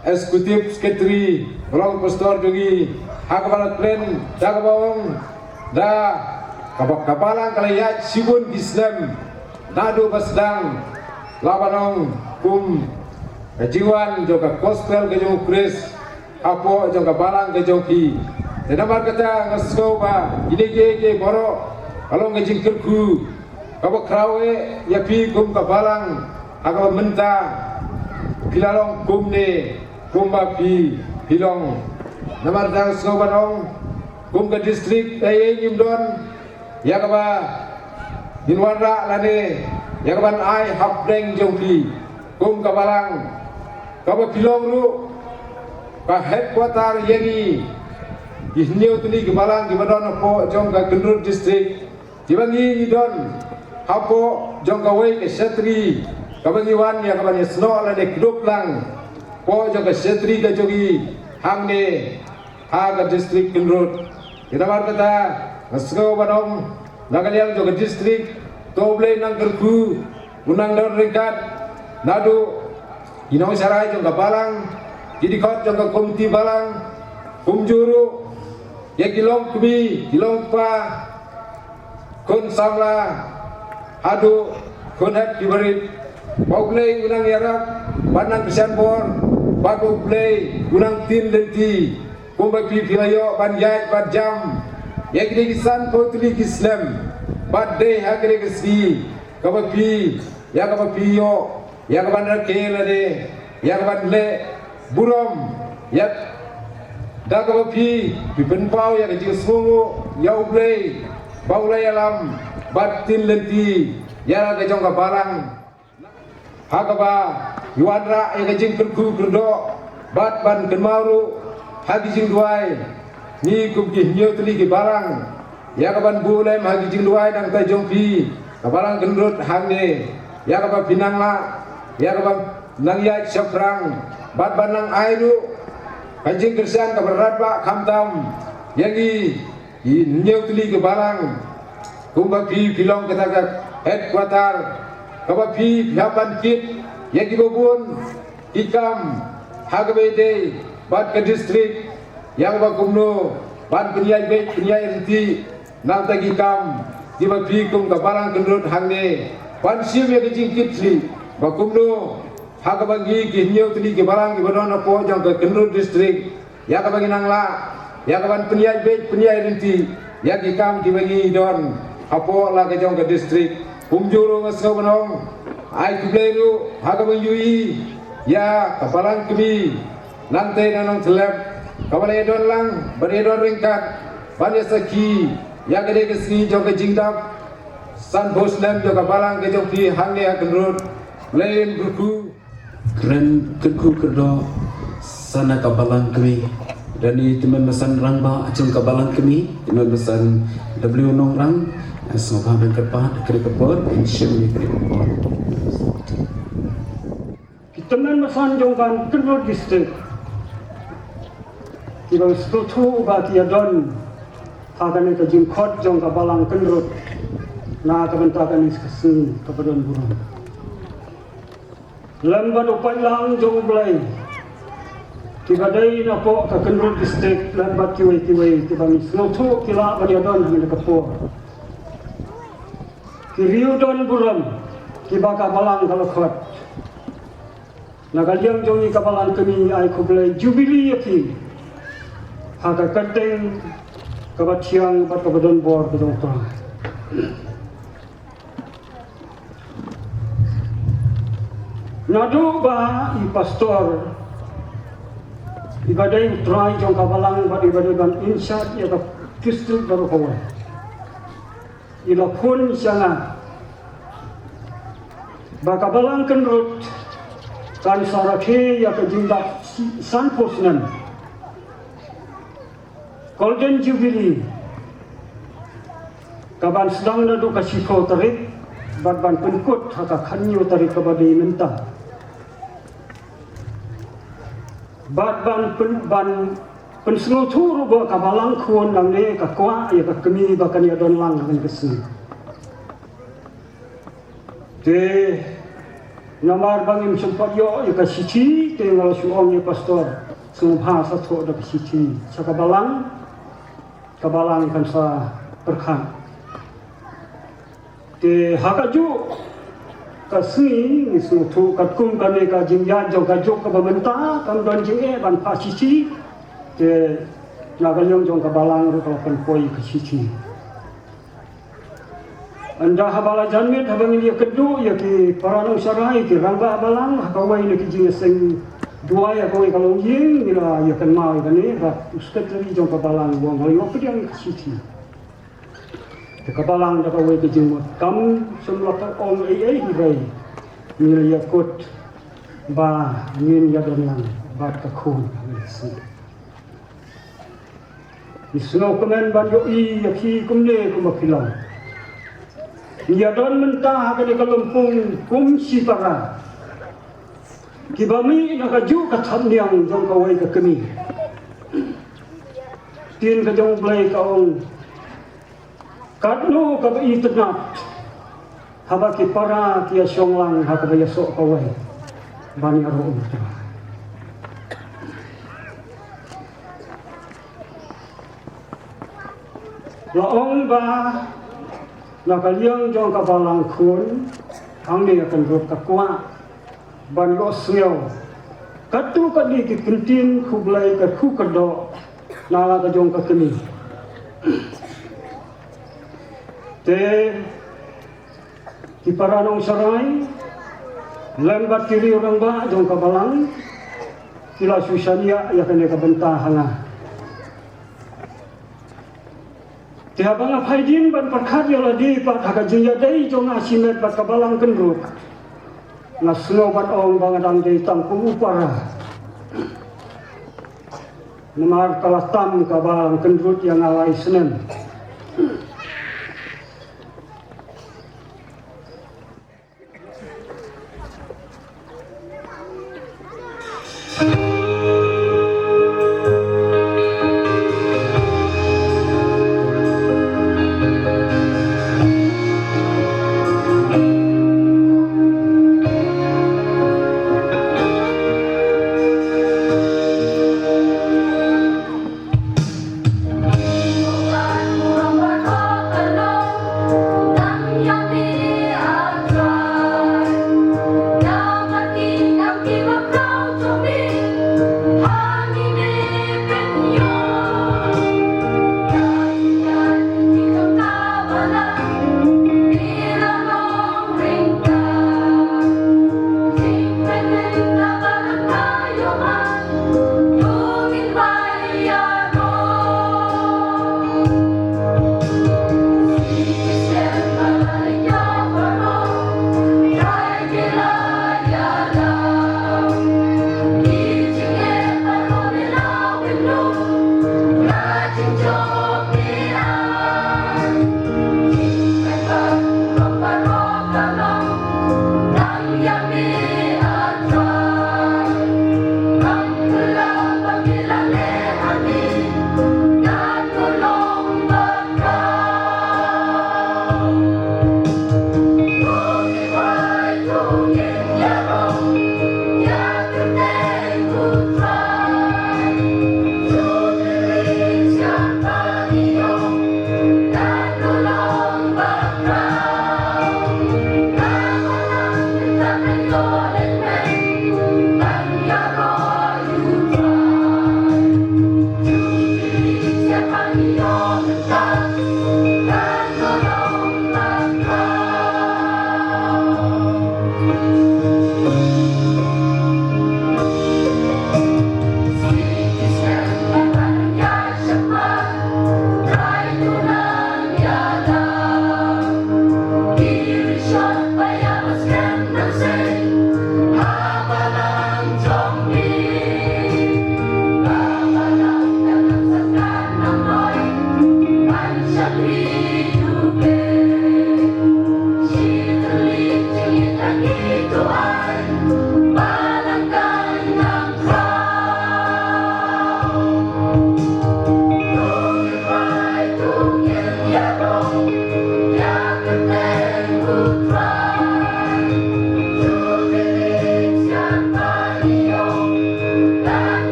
Executive Secretary ba long pastor jong ngi ha kaba la kren da kaba ong da kaba ka balang ka la ïaid shibun ki snem naduh ba sdang la ban ong kum ka jingwan jong ka gospel ka jong U Khrist hapoh jong ka balang ka jong phi. Te namar kata nga sngew ba kine kiei kiei baroh ka long ka jingkyrkhu kaba khraw eh ïa phi kum ka balang ha kaba mynta phi la long kumne kumba phi phi long. Namar ta nga sngew ban ong kum ka district ei ei ngim don ïa kaba ngin wanrah lane ïa kaban ai hapdeng jong phi kum ka balang kaba phi long ruh ka headquarter ïa ngi ki hynñiew tylli ki balang kiba don hapoh jong ka Kynrut District. Kiba ngi ngi don hapoh jong kawei ka shatri kaba ngi wan ïa kaban ïasnoh lane kdup lang hapoh jong ka shatri ka jong ngi hangne ha ka district Kynrut. Ki namar kata nga sngew ban ong na ka liang jong ka district to U Blei nang kyrkhu u nang don ryngkat naduh ki nongsharai jong ka balang ki dkhot jong ka komiti balang kumjuh ruh ïa ki longkmie ki longkpa khun samla haduh khun hep ki barit. Ba U Blei u nang ïarap ban nang kyrshan bor bad U Blei u nang tin lynti kumba phi phi la ïoh ban ïaid ban jam ïa kine ki sanphew tylli ki snem bad dei ha kine ki sngi kaba phi ïa kaba phi ïoh ïa kaban rakhe lane ïa kaban leh burom ïa da kaba phi phi pynpaw ïa ka jingsngewnguh ïa U Blei ba u la ïalam bad tin lynti ïa la ka jong ka balang ha kaba ngi wanrah ïa ka jingkyrkhu kyrdoh bad ban kynmaw ruh ha ki jingduwai ngi kum ki hynñiew tylli ki balang ïa kaban buh lem ha ki jingduwai nangta jong phi ka balang Kynrut hangne ïa kaba phi nang lah ïa kaban nang ïaid shaphrang bad ban nang ai ruh ka jingkyrshan kaba radbah khamtam ïa ngi ki hynñiew tylli ki balang kumba phi phi long kata ka headquarter kaba phi phi hap ban kit ïa kiba bun ki kam ha kaba ïadei bad ka district ïa kaba kumno ban pynïaid beit pynïaid ryntih nangta ki kam kiba phi kum ka balang Kynrut hangne ban shim ïa ka jingkit khlieh ba kumno ha kaba ngi ki hynñiew tylli ki balang kiba don hapoh jong ka Kynrut district ïa kaba ngi nang lah ïa kaban pynïaid beit pynïaid ryntih ïa ki kam kiba ngi don hapoh la ka jong ka district. Kumjuh ruh nga sngew ban ong ai khublei ruh ha kaba ngi ïohi ïa ka balang kmie nangta na Nongthyllep kaba la ïadon lang ba la ïadon ryngkat ban ïasakhi ïa kane ka sngi jong ka jingdap sanphew snem jong ka balang ka jong phi hangne ha Kynrut. Lei kyrkhu kren kyrkhu kyrdoh sana ka balang kmie. Dani tymmen basan rangbah jong ka balang kmie tymmen basan W Nongrang. Sngewbha ban kyrpad kane ka por in shim ïa kane ka por. Ki tymmen basan jong ka Kynrut district kiba sngewthuh ba ki ïadon ha kane ka jingkhot jong ka balang Kynrut na ka bynta kane ka sngi kaba don burom. Lem bad u paidlang jong U Blei kiba dei napoh ka Kynrut district lem bad kiwei kiwei kiba ngi sngewthuh ki lah ban ïadon ha kane ka por. Ki riew don burom kiba ka balang ka la khot. Na ka liang jong ngi ka Balang Kmie ngi ai khublei Jubilee ïa phi ha ka kyrteng kaba thiang bad kaba don bor ka jong u Trai. Naduh ba i pastor, iba dei u trai jong ka Balang bad iba dei ban in charge ïa ka district baroh kawei, i la phone sha nga ba ka Balang Kynrut kan sa rakhe ïa ka jingdap sanphew snem Golden Jubilee, kaban sdang naduh ka shiphew tarik bad ban pynkut ha ka khathynñiew tarik kaba dei mynta. Bad ban pyn, ban pynsngewthuh ruh ba ka Balang Khun nangne ka kwah ïa ka kmie ba kan ïadon lang ha kane ka sngi. Te namar ba ngim sngewpot ïoh ïa ka shithi, te nga la shu ong ïa pastor, sngewbha sa thoh da ka shithi sha ka Balang, ka Balang kan sa pyrkhat. Te ha kajuh ka sngi ngi sngewthuh katkum kane ka jingïaid jong ka juk kaba mynta kam don jingeh ban phah shithi. Te na ka liang jong ka Balang ruh ka la pynpoi ka shithi. Ynda haba la jan miet, haba ngin ïakynduh ïa ki para nongsharai, ki rangbah balang ha kawei na ki jingïaseng duwai ha kawei ka longïing, ngi la ïakynmaw ïa kane bad u sekretari jong ka Balang, u ong ba la ïoh pdiang ïa ka shithi. Te ka Balang da kawei ka jingmut kam shym la ong ei ei hi, hynrei ngi la ïakut ba ngin ïadon lang bad ka khun. Ngi sngewkmen ban ïohi ïa phi kumne kumba phi long. Ngi ïadon mynta ha kane ka lympung kum shipara kiba mih na kajuh ka thapniang jong kawei ka kmie. Ktien ka jong U Blei ka ong, katno kaba itynnad haba ki para ki ïashong lang ha kaba ïasoh kawei ban ïaroh u Trai. La ong ba na ka liang jong ka Balang Khun, hangne ïa ka Kynrut ka kwah ban ïohsngew katto katne ki kyntien khublei, ka kyrkhu kyrdoh na la ka jong ka kmie. Te ki para nongsharai lem bad ki riew rangbah jong ka Balang ki la shu shaniah ïa kane ka bynta ha nga. Te haba nga phai dien ban pyrkhat ïa lade pat ha ka jingïadei jong nga shimet bad ka Balang Kynrut, nga sngew ban ong ba nga dang dei tang kum u para. Namar ka la tam ka Balang Kynrut ïa nga lai snem.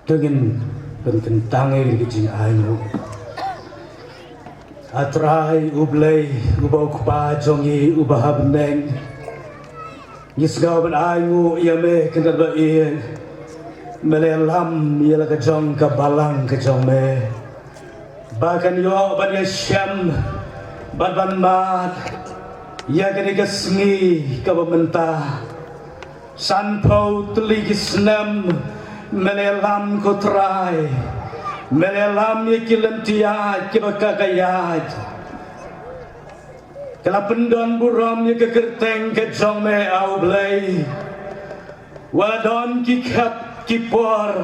Te ngin pynkyntang ïa ka jingai ruh. A Trai U Blei, uba u Kpa jong ngi uba ha bneng, ngi sngewbha ban ai nguh ïa me, kyndat ba ïeit, me la lam ïa la ka jong ka balang ka jong me, ba kan ïoh ban ïashem bad ban mad ïa kane ka sngi kaba mynta. Sanphew tylli ki snem me la lam, ko Trai, me la lam ïa ki lynti ïaid kiba ka ka ïaid. Ka la pyndon burom ïa ka kyrteng ka jong me, A U Blei. Wat don ki khep ki por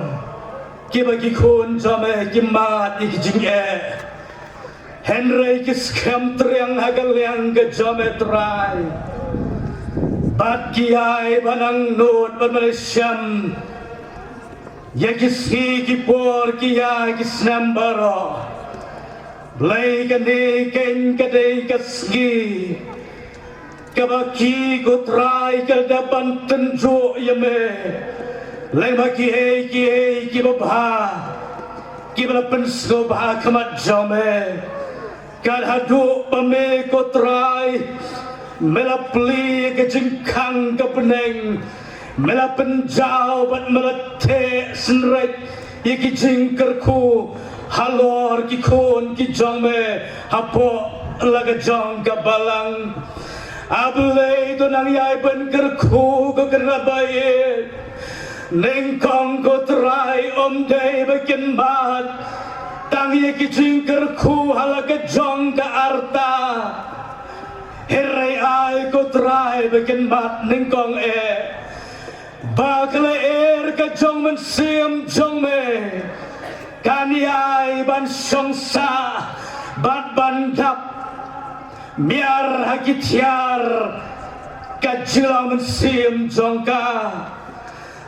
kiba ki khun jong me ki mad ïa ki jingeh, hynrei ki skhem triang ha ka liang ka jong me, Trai, bad ki ïai ban angnud bad me la shem ïa ki sngi ki por, ki ïa ki snem baroh. Blei, kane keiñ ka dei ka sngi kaba ki, ko Trai, ka dei ban tynjuh ïa me lyngba kiei kiei kiba bha kiba la pynsngewbha ha khmat jong me. Kat haduh ba me, ko Trai, me la plie ïa ka jingkhang ka bneng, me la pynjaw bad me la theh synreit ïa ki jingkyrkhu halor ki khun ki jong me hapoh la ka jong ka balang. A Blei, to nang ïai ban kyrkhu, ko kynrad ba ïeit. Nyngkong, ko Trai, ym dei ba kin mad tang ïa ki jingkyrkhu ha la ka jong ka arta, hynrei ai, ko Trai, ba kin mad nyngkong eh ba ka lyer ka jong Mynsiem jong me kan ïai ban shong sah bad ban dap miar ha ki tiar ka jinglong mynsiem jong ka.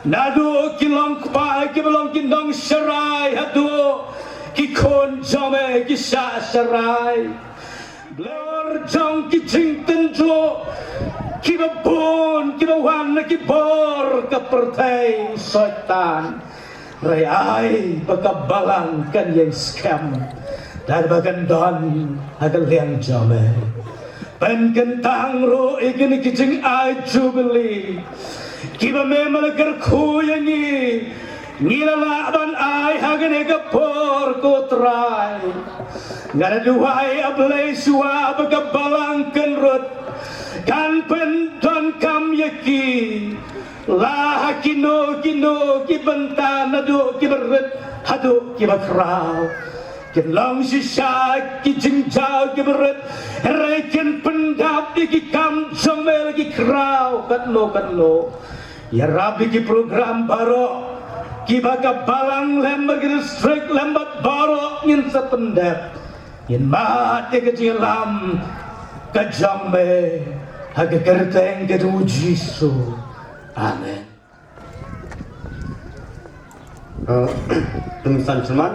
Naduh ki long kpa kiba long ki nongsharai haduh ki khun jong me ki shah sharai. Bor jong ki jingtynjuh kiba bun kiba wan na ki bor ka pyrthei Soitan. Hynrei ai ba ka balang kan ïeng skhem da kaba kan don ha ka liang jong me. Pynkyntang ruh ïa kine ki jingai jubili kiba me me la kyrkhu ïa ngi, ngi la lah ban ai ha kane ka por, ko Trai. Nga la duwai, A Blei, shuwa ba ka balang kan rut, kan pyndonkam ïa ki la ha kino kino ki bynta, naduh kiba rit haduh kiba khraw. Kin long shisha ki jingjaw kiba rit, hynrei kin pyndap ïa ki kam jong me la ki khraw katno katno. Ïarap ïa ki program baroh kiba ka balang lem bad ki district lem bad baroh ngin sa pyndep. Ngin mad ïa ka jingïalam ka jong me ha ka kyrteng ka jong U Jisu. Amen. Eh, Tymmen San Sylman,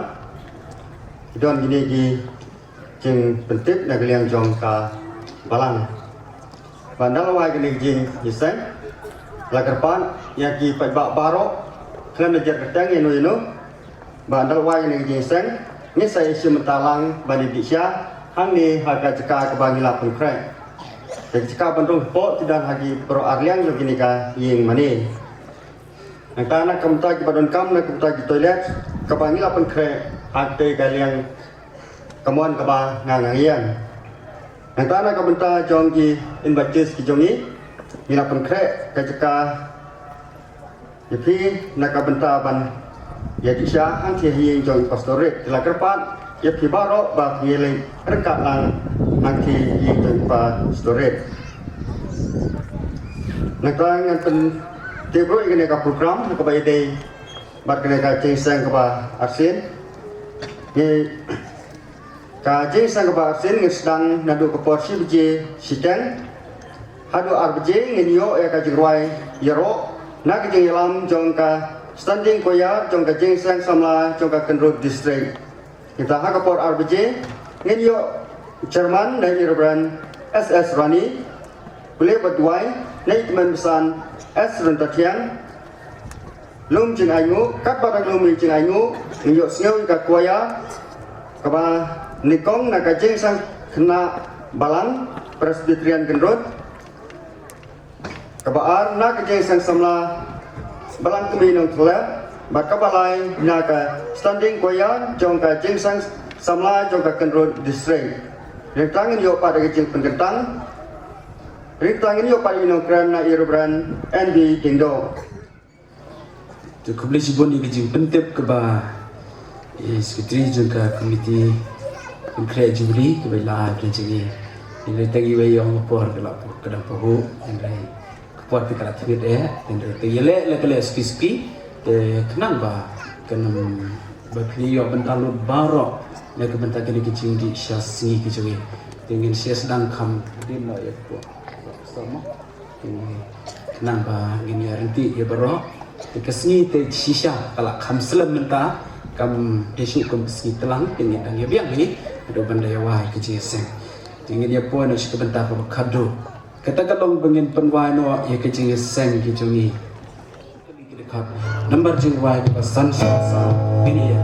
ki don kine ki jingpyntip na ka liang jong ka balang. Ba ynda la wai kane ka jingïaseng, la kyrpad ïa ki paidbah baroh khlem da jer kyrteng ïano ïano, ba ynda la wai kane ka jingïaseng, ngin sa ïashim bynta lang ban ïadih sha hangne ha ka jaka kaba ngi la pynkhreh. Ka jaka ban rung hapoh ki don ha ki baroh ar liang jong kine ka ïing mane. Nangta na ka bynta kiba donkam, na ka bynta ki toilet kaba ngi la pynkhreh ha kata ka liang kamon kaba nga nga ïeng. Nangta na ka bynta jong ki invitees ki jong ngi, ngi la pynkhreh ka jaka ïa phi na ka bynta ban ïadih sha hangtei ha ïing jong i pastorate. Te la kyrpad ïa phi baroh ba phin ïaleit ryngkat lang hangtei ha ïing jong i pastorate. Nangta ngan pyntip ruh ïa kane ka program kaba ïadei bad kane ka jingïaseng kaba arsien. Ngi Ka jingïaseng kaba arsien ngin sdang naduh ka por shi baje shiteng haduh ar baje. Ngin ïoh ïa ka jingrwai ïaroh na ka jingïalam jong ka Standing Choir jong ka Jingïaseng Samla jong ka Kynrut District. Nangta ha ka por ar baje ngin ïoh Chairman na i Reverend S S Rani, pule bad duwai na i Tymmen Basan S Ryntathiang. Lum jingainguh, katba dang lum jingainguh, ngin ïohsngew ïa ka choir kaba nyngkong na ka Jingïaseng Khynnah Balang Presbyterian Kyndrut. Kaba ar na ka Jingïaseng Samla Balang Kmie Nongthymmai, bad kaba lai na ka Standing Choir jong ka Jingïaseng Samla jong ka Kyndrut District. Ryngkat ngin ïoh pat da ka jingpynkyntang. Ryngkat ngin ïoh pat ïa u nongkren na i Reverend N B Diengdoh. To khublei shibun ïa ka jingpyntip kaba i Secretary jong ka Committee Pynkhreh Jubilee kaba i la ai ka jingïa. Hynrei tang iwei ïa ka por ka la pu-, ka dang pahuh, hynrei ka por te ka la thwit eh, hynrei te ïaleh la ka leh suki suki, te khnang ba kan ym ba phi ïoh bynta lut baroh na ka bynta kane ka jingdih sha sngi ka jong i. Te ngin sa sdang kham dien noh ïa ka por. Sama. Khnang ba ngin ïa ryntih ïa baroh. Te ka sngi te shisha ka la kham slem mynta, kam dei shuh kum ka sngi tlang, te ngin dang ïa biang hi haduh ban da ïa wai ka jingïaseng. Te ngin ïa poi noh sha ka bynta kaba khadduh. Kata ka long ba ngin pynwai noh ïa ka jingïaseng ka jong ngi. Nambar jingwai kaba san spah saw. Ngin ïa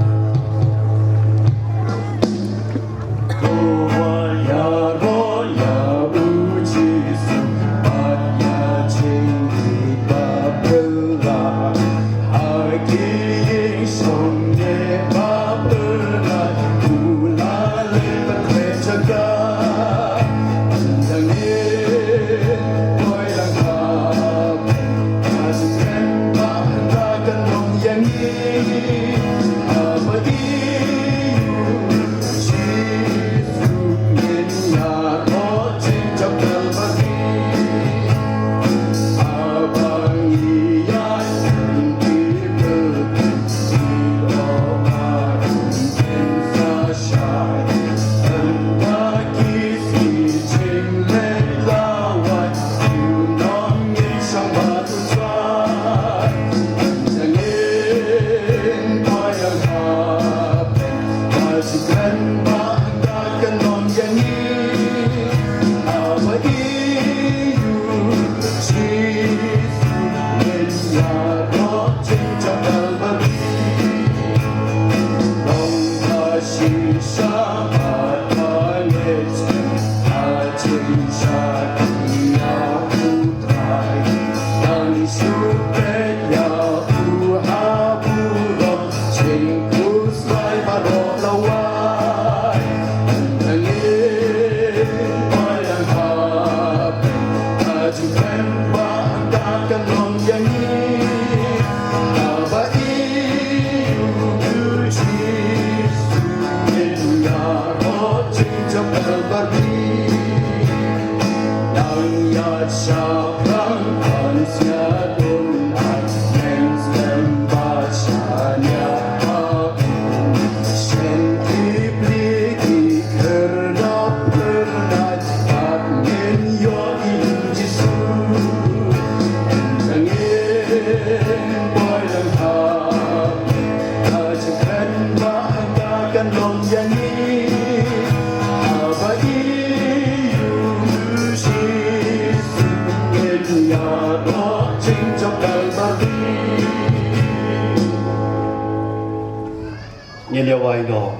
Ngin ïa wai noh.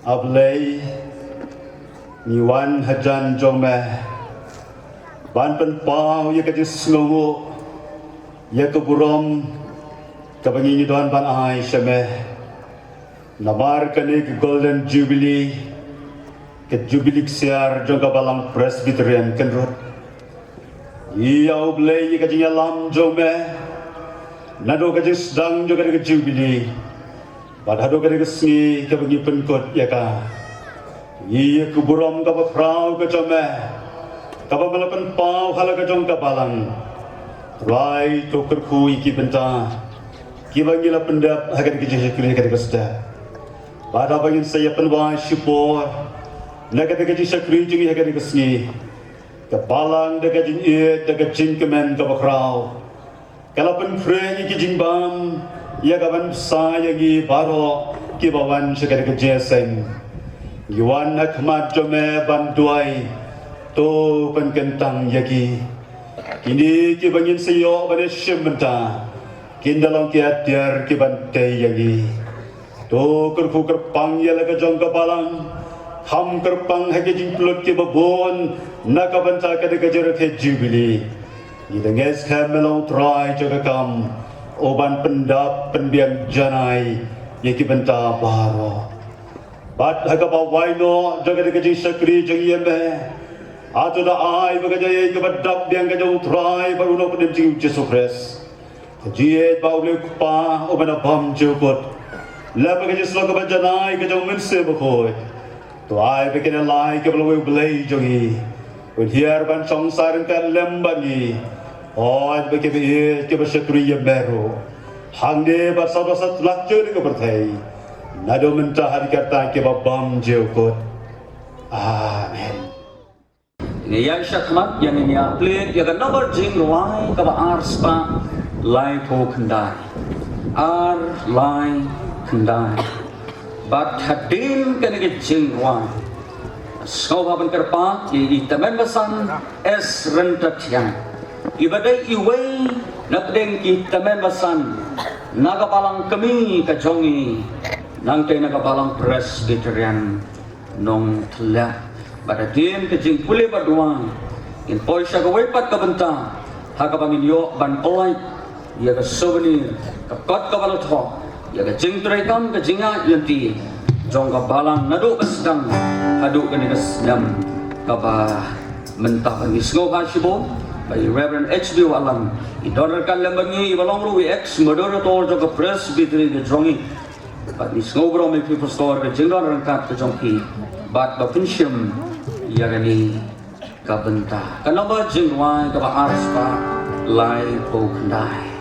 A Blei, ngi wan hajan jong me ban pynpaw ïa ka jingsngewnguh ïa ka burom kaba ngi ngi don ban ai sha me. Namar kane ka Golden Jubilee, ka Jubilee ksiar jong ka Balang Presbyterian Kyndrut. Ïa U Blei, ïa ka jingïalam jong me naduh ka jingsdang jong ka Jubilee bad haduh ka sngi kaba ngi pynkut ïa ka. Ïa ka burom kaba khraw ka jong me kaba me la pynpaw ha la ka jong ka balang. Trai to kyrkhu ïa ki bynta kiba ngi la pyndep ha ka jingshakri ha ka step. Bad haba ngin sa ïa pynwai shipor na ka jingshakri jong ngi ha ka sngi, ka balang da ka jingïeit da ka jingkmen kaba khraw ka la pynkhreh ïa ki jingbam ïa ka ban bsa ïa ngi baroh kiba wan sha ka jingïaseng. Ngi wan ha khmat jong me ban duwai, to pynkyntang ïa ki. Kine kiba ngin sa ïoh ban ïashim bynta kin da long ki atiar ki ban tei ïa ngi. To kyrkhu kyrpang ïa la ka jong ka balang Kham kyrpang ha ki jingpynlut kiba bun na ka bynta ka dei ka jingrakhe Jubili. Ngi da ngeit skhem me long Trai jong ka kam, u ban pyndap pynbiang janai ïa ki bynta baroh. Bad ha kaba wai noh jong ka dei ka jingshakri jong ngi ïa me, hato da ai ba ka jingïeit kaba dap biang ka jong u Trai bad u Nongpynim jong ngi u Jisu Khrist, ka jingïeit ba u Blei u Kpa uba na bymjukut, lem bad ka jingsuk kaba janai ka jong u Mynsiem Bakhuid, to ai ba kine lai kiba la wei u Blei jong ngi un hiar ban shong sah ryngkat lem bad ngi. Hooid ba kiba ïeit kiba shakri ïa me ruh, hangne bad saduh satlak jong ka pyrthei, naduh mynta haduh katta kiba bymjukut. Amen. Ngi ïa shah khmat ïa ngi ïa plie ïa ka nombar jingrwai kaba ar spah laiphew khyndai. Ar lai khyndai. Bad hadien kane ka jingrwai, sngewbha ban kyrpad ïa i Tymmen Basan S Ryntathiang, iba dei iwei na pdeng ki Tymmen Basan na ka balang kmie ka jong ngi, nangta na ka balang Presbyterian Nongthymmai. Bad hadien ka jingpule bad duwai, ngin poi sha kawei pat ka bynta ha kaba ngin ïoh ban pynlait ïa ka souvenir, ka kot kaba la thoh ïa ka jingtrei kam, ka jingïaid lynti jong ka balang naduh ba sdang haduh kane ka snem kaba mynta. Ngi sngewbha shibun ba i Reverend H B Wahlang i don ryngkat lem bad ngi, iba long ruh i ex moderator jong ka Presbytery ka jong ngi. Bad ngi sngewbha ïa phi pastor ka jingdon ryngkat ka jong phi bad ba pynshim ïa kane ka bynta. Ka nombar jingrwai kaba ar spah laiphew khyndai.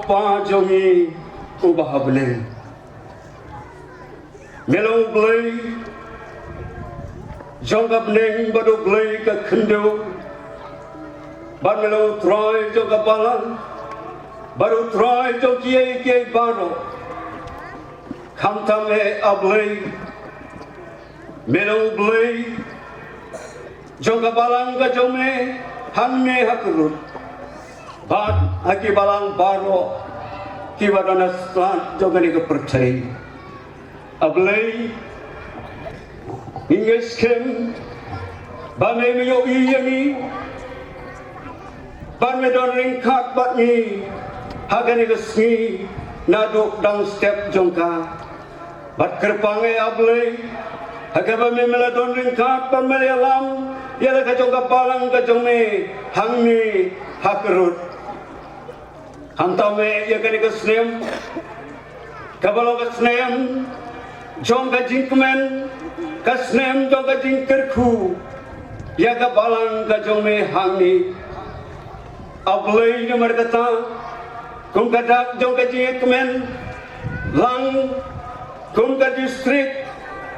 Kpa jong ngi uba ha bneng. Me long U Blei jong ka bneng bad U Blei ka khyndew, bad me long U Trai jong ka balang bad U Trai jong kiei kiei baroh. Khamtam eh, A Blei, me long U Blei jong ka balang ka jong me hangne ha Kyrut, bad ha ki balang baroh kiba don ha slad jong kane ka pyrthei. A Blei, ngi ngeit skhem ba me, me ïohi ïa ngi, bad me don ryngkat bad ngi ha kane ka sngi naduh dang step jong ka. Bad kyrpang eh, A Blei, ha kaba me, me la don ryngkat bad me la ïalam ïa la ka jong ka balang ka jong me hangne ha Kyrut. Khamtam eh ïa kane ka snem, kaba long ka snem jong ka jingkmen, ka snem jong ka jingkyrkhu ïa ka balang ka jong me hangne. A Blei, namar kata, kum ka dak jong ka jingkmen, lang kum ka distrik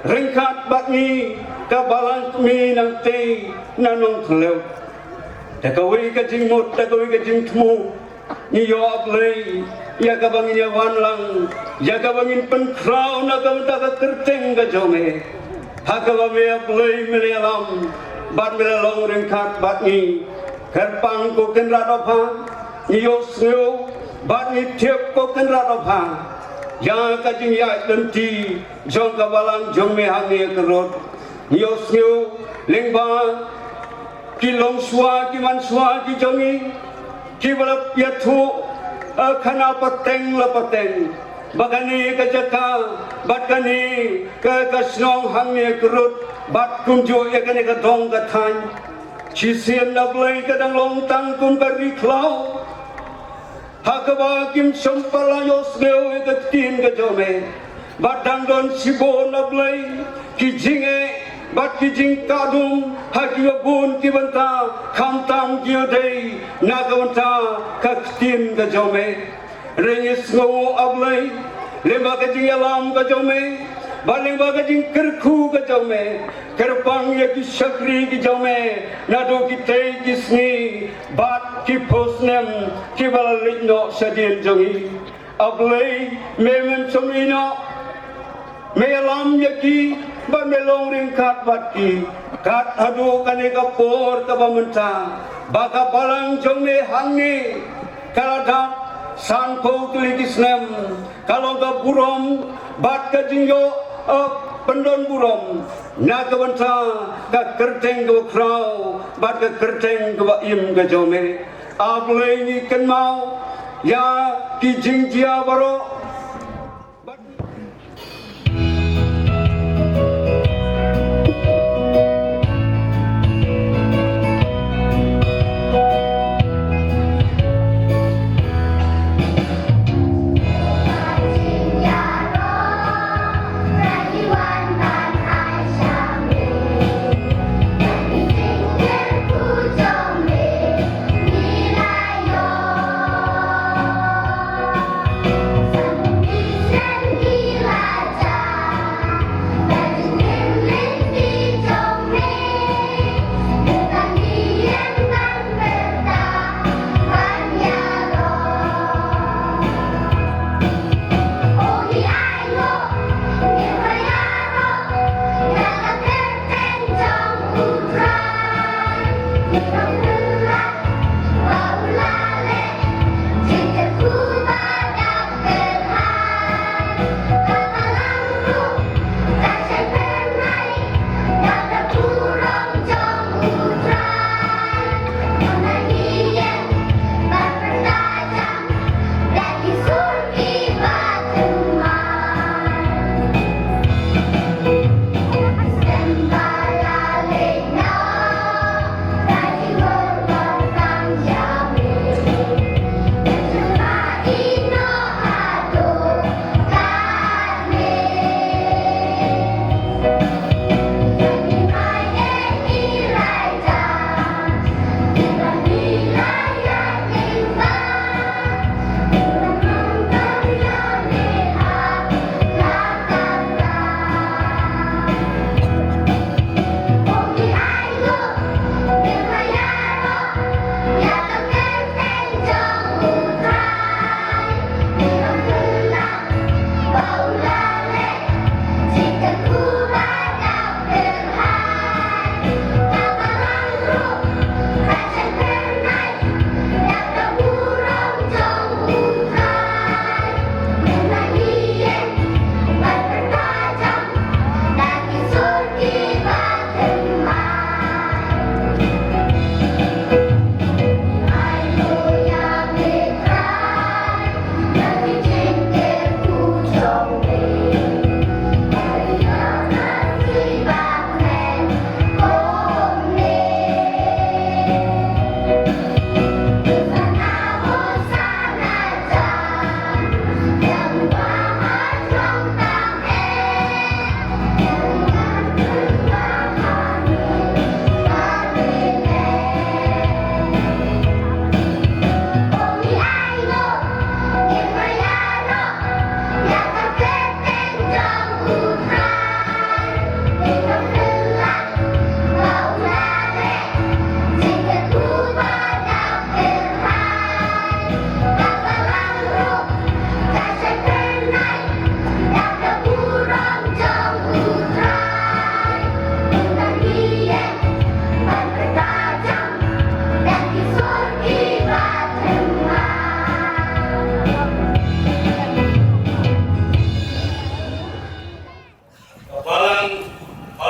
ryngkat bad ngi ka balang kmie nangtei na Nongthylliew. Da kawei ka jingmut, da kawei ka jingthmu, ngi ïoh, A Blei, ïa kaba ngin ïa wan lang, ïa kaba ngin pynkhraw na ka bynta ka kyrteng ka jong me. Ha kaba me, A Blei, me la ïalam bad me la long ryngkat bad ngi. Kyrpang, ko Kynrad babha, ngi ïohsngew bad ngi tip, ko Kynrad babha, ïa ka jingïaid lynti jong ka balang jong me hangne ha Kyrut. Ngi ïohsngew lyngba ki longshuwa, ki manshuwa ki jong ngi, kiba la ïathuh, eh, khana pateng la pateng, ba kane ka jaka bad kane ka, ka shnong hangne ha Kyrut bad kumjuh ïa kane ka dong ka thaiñ, shisien, A Blei, ka dang long tang kum ka ri khlaw. Ha kaba kim shym pat la ïohsngew ïa ka ktien ka jong me. Bad dang don shibun, A Blei, ki jingeh bad ki jingkah dum ha kiba bun ki bynta, khamtam ki ïadei na ka bynta ka ktien ka jong me. Hynrei ngi sngew, A Blei, lyngba ka jingïalam ka jong me bad lyngba ka jingkyrkhu ka jong me, kyrpang ïa ki shakri ki jong me naduh kitei ki sngi bad ki phew snem kiba la leit noh shadien jong ngi. A Blei, me, mem shym ïehnoh, me ïalam ïa ki bad me long ryngkat bad ki, kat haduh kane ka por kaba mynta, ba ka balang jong me hangne ka la dap sanphew tylli ki snem, ka long ka burom bad ka jingïoh, eh, pyndon burom na ka bynta ka kyrteng kaba khraw bad ka kyrteng kaba im ka jong me. A Blei, ngi kynmaw ïa ki jingjia baroh.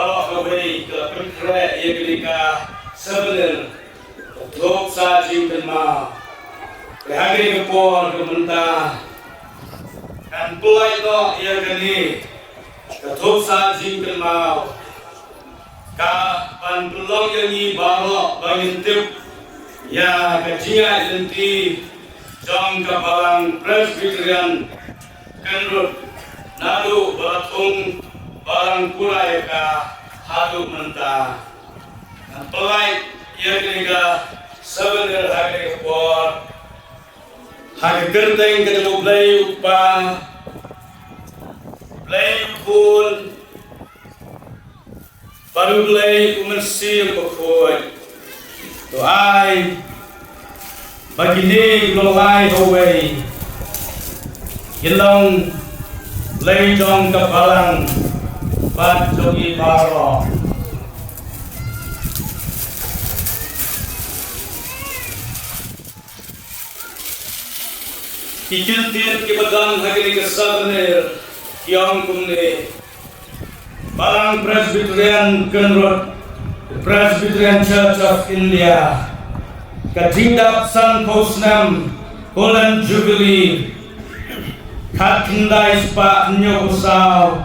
Kawei ka pynkhreh ïa kane ka souvenir, ka thup sah jingkynmaw. Te ha kane ka por ka mynta ngan pynlait noh ïa kane ka thup sah jingkynmaw, ka ban pynlong ïa ngi baroh ba ngin tip ïa ka jingïaid lynti jong ka Balang Presbyterian Kynrut naduh ba la thung Balang Pura ïa ka haduh mynta. Ngan pynlait ïa kane ka souvenir ha kane ka por ha ka kyrteng ka jong U Blei U Kpa, U Blei U Khun, bad U Blei U Mynsiem Bakhuid. To ai ba kine ki long lai kawei, ki long lei jong ka Balang bad jong ngi baroh. Ki kyntien kiba don ha kane ka souvenir ki ong kumne: Balang Presbyterian Kynrut, Presbyterian Church of India, ka jingdap sanphew snem Golden Jubilee, khatkhyndai spah hynñiewphew saw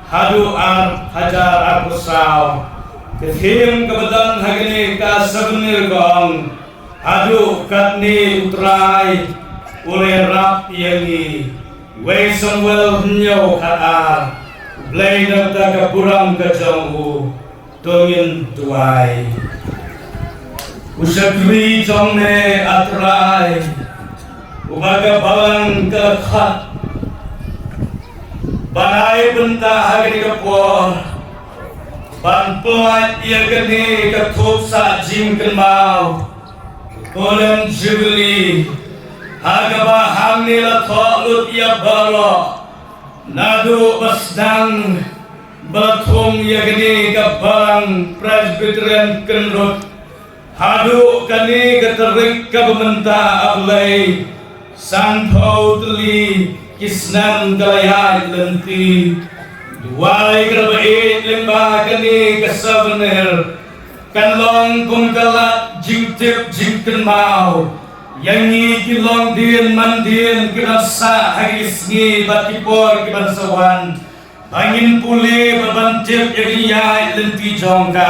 haduh ar hajar arphew saw. Ka theme kaba don ha kane ka souvenir ka ong: Haduh katne U Trai u la ïarap ïa ngi, wei Samuel hynñiew khat ar. U Blei na bynta ka burom ka jong u, to ngin duwai. U shakri jong me, A Trai, uba ka Balang ka la khot ban ai bynta ha kane ka por ban pynlait ïa kane ka thup sah jingkynmaw, Golden Jubilee, ha kaba hangne la thoh lut ïa baroh naduh ba sdang ba la thung ïa kane ka Balang Presbyterian Kynrut haduh kane ka tarik kaba mynta, A Blei. Sanphew tylli ki snem ka la ïaid lynti. Duwai kaba ïeit lyngba kane ka souvenir kan long kum ka lad jingtip jingkynmaw ïa ngi ki longdien mandien kiba sah ha ki sngi bad ki por kiban sa wan, ba ngin pule bad ban tip ïa ka jingïaid lynti jong ka.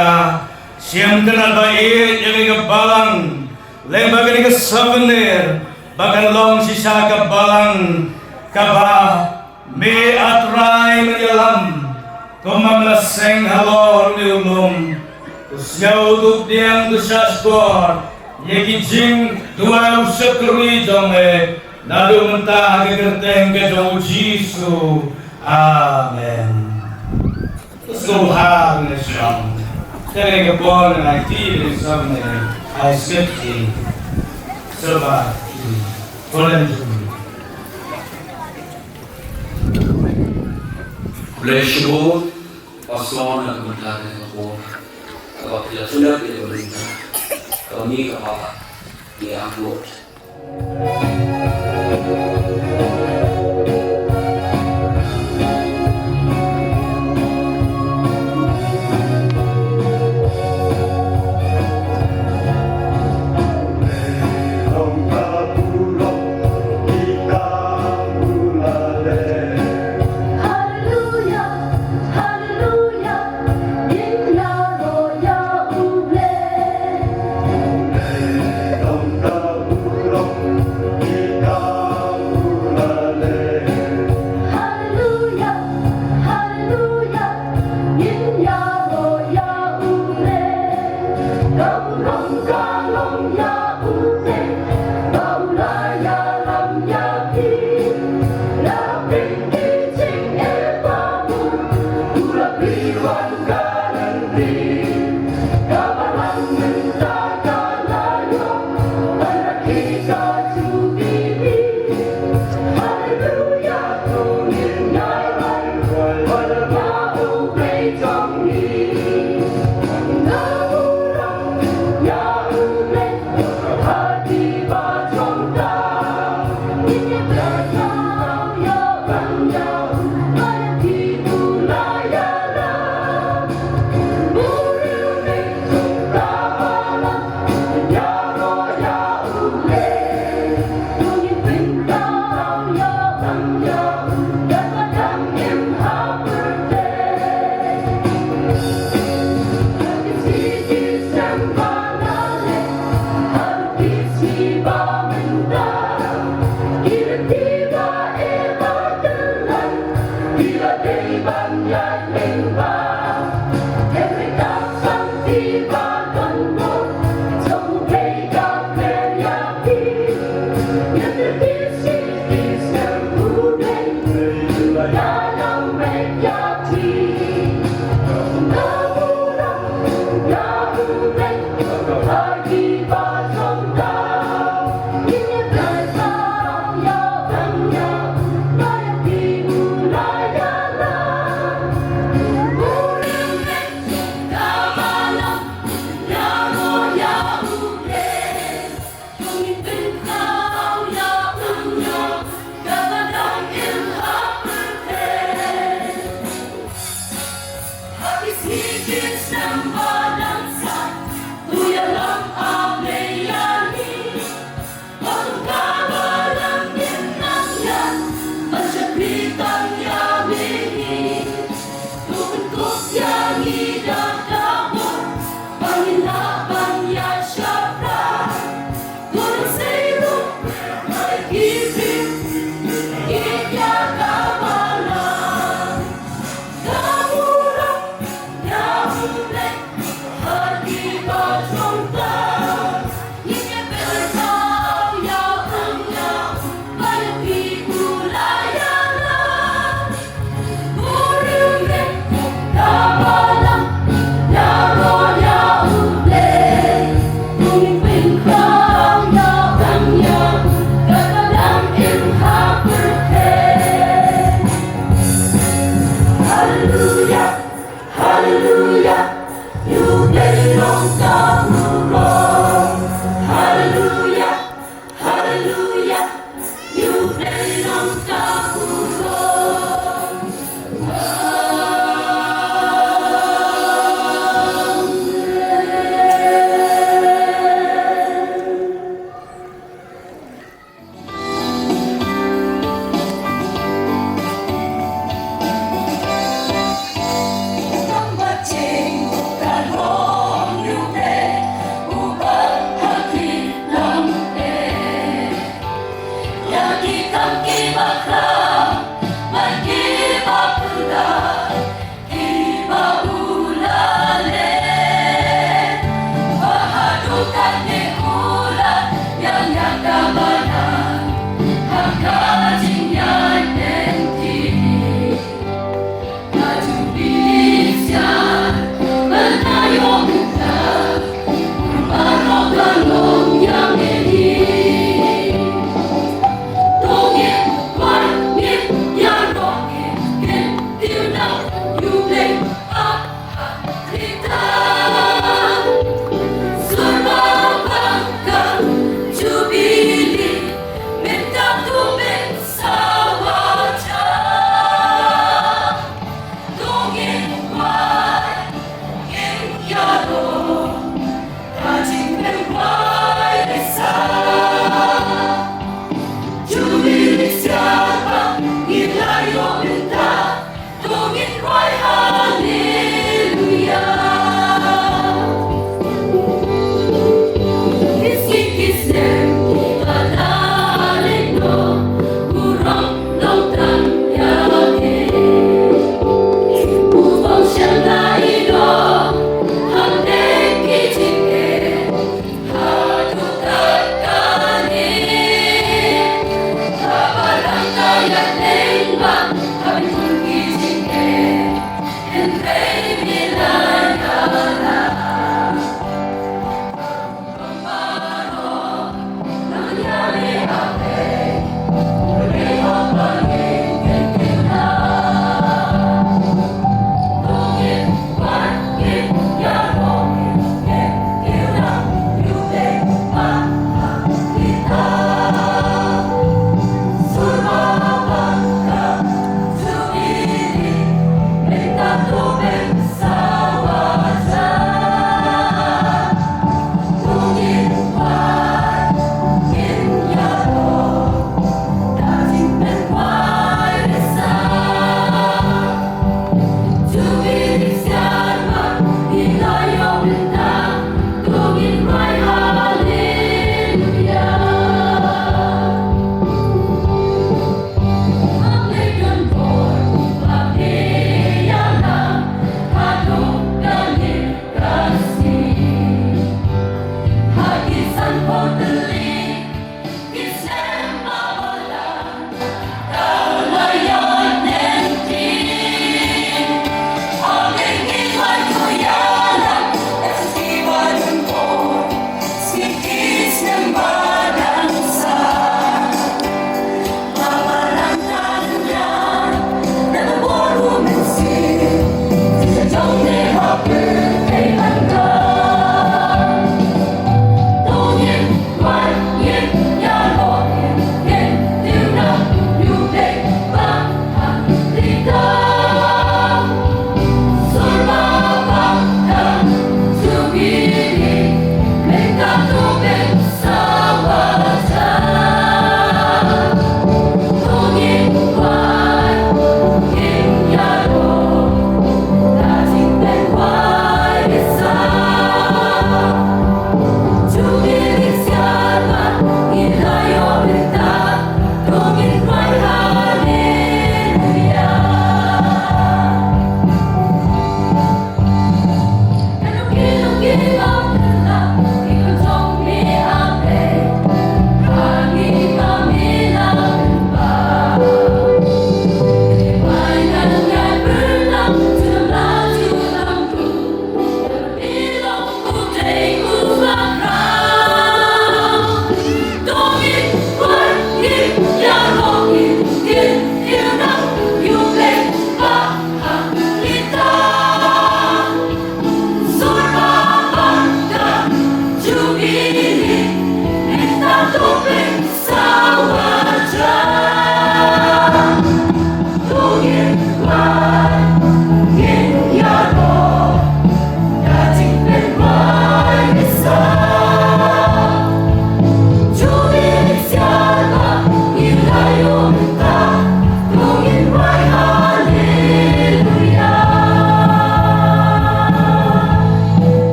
Shim kane ba ïeit ïa ka Balang lyngba kane ka souvenir ba kan long shisha ka Balang kaba me, A Trai, me ïalam, kumba me la seng halor une u lum. To sngew, to pdiang, to shahshkor ïa ki jingduwai, u shakri jong me, naduh mynta ha ka kyrteng ka jong u Jisu. Amen. Let's go hard in the song. Tene ka por na ti de song ne ai skip ti. Soba. Kolen. Bless you all. Pastor na ka mynta ka por. Ka ba phi la tulep ïa ka mynta. Ka ba ngi ka ba ngi angnud. Hallelujah, hallelujah.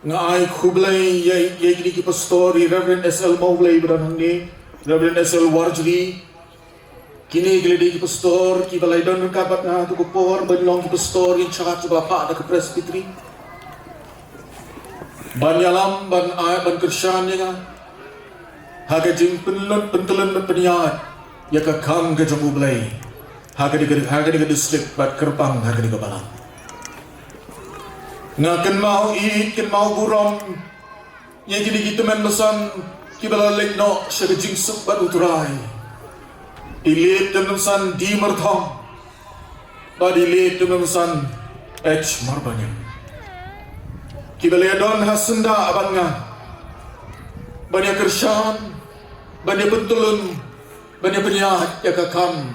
Nga ai khublei ïa, ïa kine ki pastor, i Reverend S L Mawblei ba don hangne, Reverend S L Warjri. Kine ki la dei ki pastor kiba la don ryngkat bad nga ha ka por ban long ki pastor in charge ba la phah da ka presbytery. Ban ïalam, ban ai, ban kyrshan ïa nga ha ka jingpynlut, pyntyllun bad pynïaid ïa ka kam ka jong U Blei ha kane ka, ha kane ka district bad kyrpang ha kane ka balang. Nga kynmaw ïeit, kynmaw burom ïa kine ki tymmen basan kiba la leit noh sha ka jingsuk bad U Trai. I Late Tymmen Basan D Myrthong bad i Late Tymmen Basan H Marbaniang, kiba la ïadon ha syndah bad nga ban ïa kyrshan, ban ïa pyntyllun, ban ïa pynïaid ïa ka kam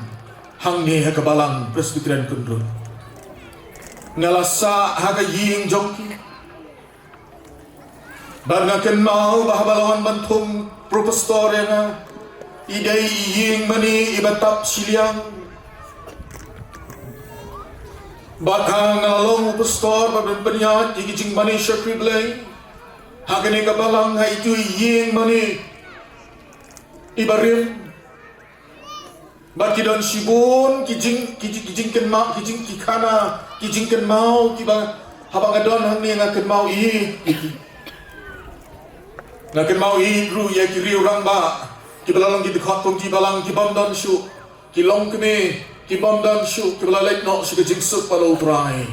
hangne ha ka Balang Presbyterian Kynrut. Nga la sah ha ka ïing jong ki. Bad nga kynmaw ba haba la wan ban thung u pastor ïa nga, i dei i ïing mane iba tap shiliang. Bad ha nga la long u pastor bad ban pynïaid ïa ki jingmane shakri Blei ha kane ka balang, ha itu i ïing mane iba rim. Bad ki don shibun ki jing, ki jing, ki jingkynmaw, ki jing, ki khana, ki jingkynmaw kiba haba nga don hangne nga kynmaw ïa ki. Nga kynmaw ïa ruh ïa ki riew rangbah kiba la long ki dkhot kum ki balang, ki bym don shuh, ki longkmie, ki bym don shuh, kiba la leit noh sha ka jingsuk bad U Trai.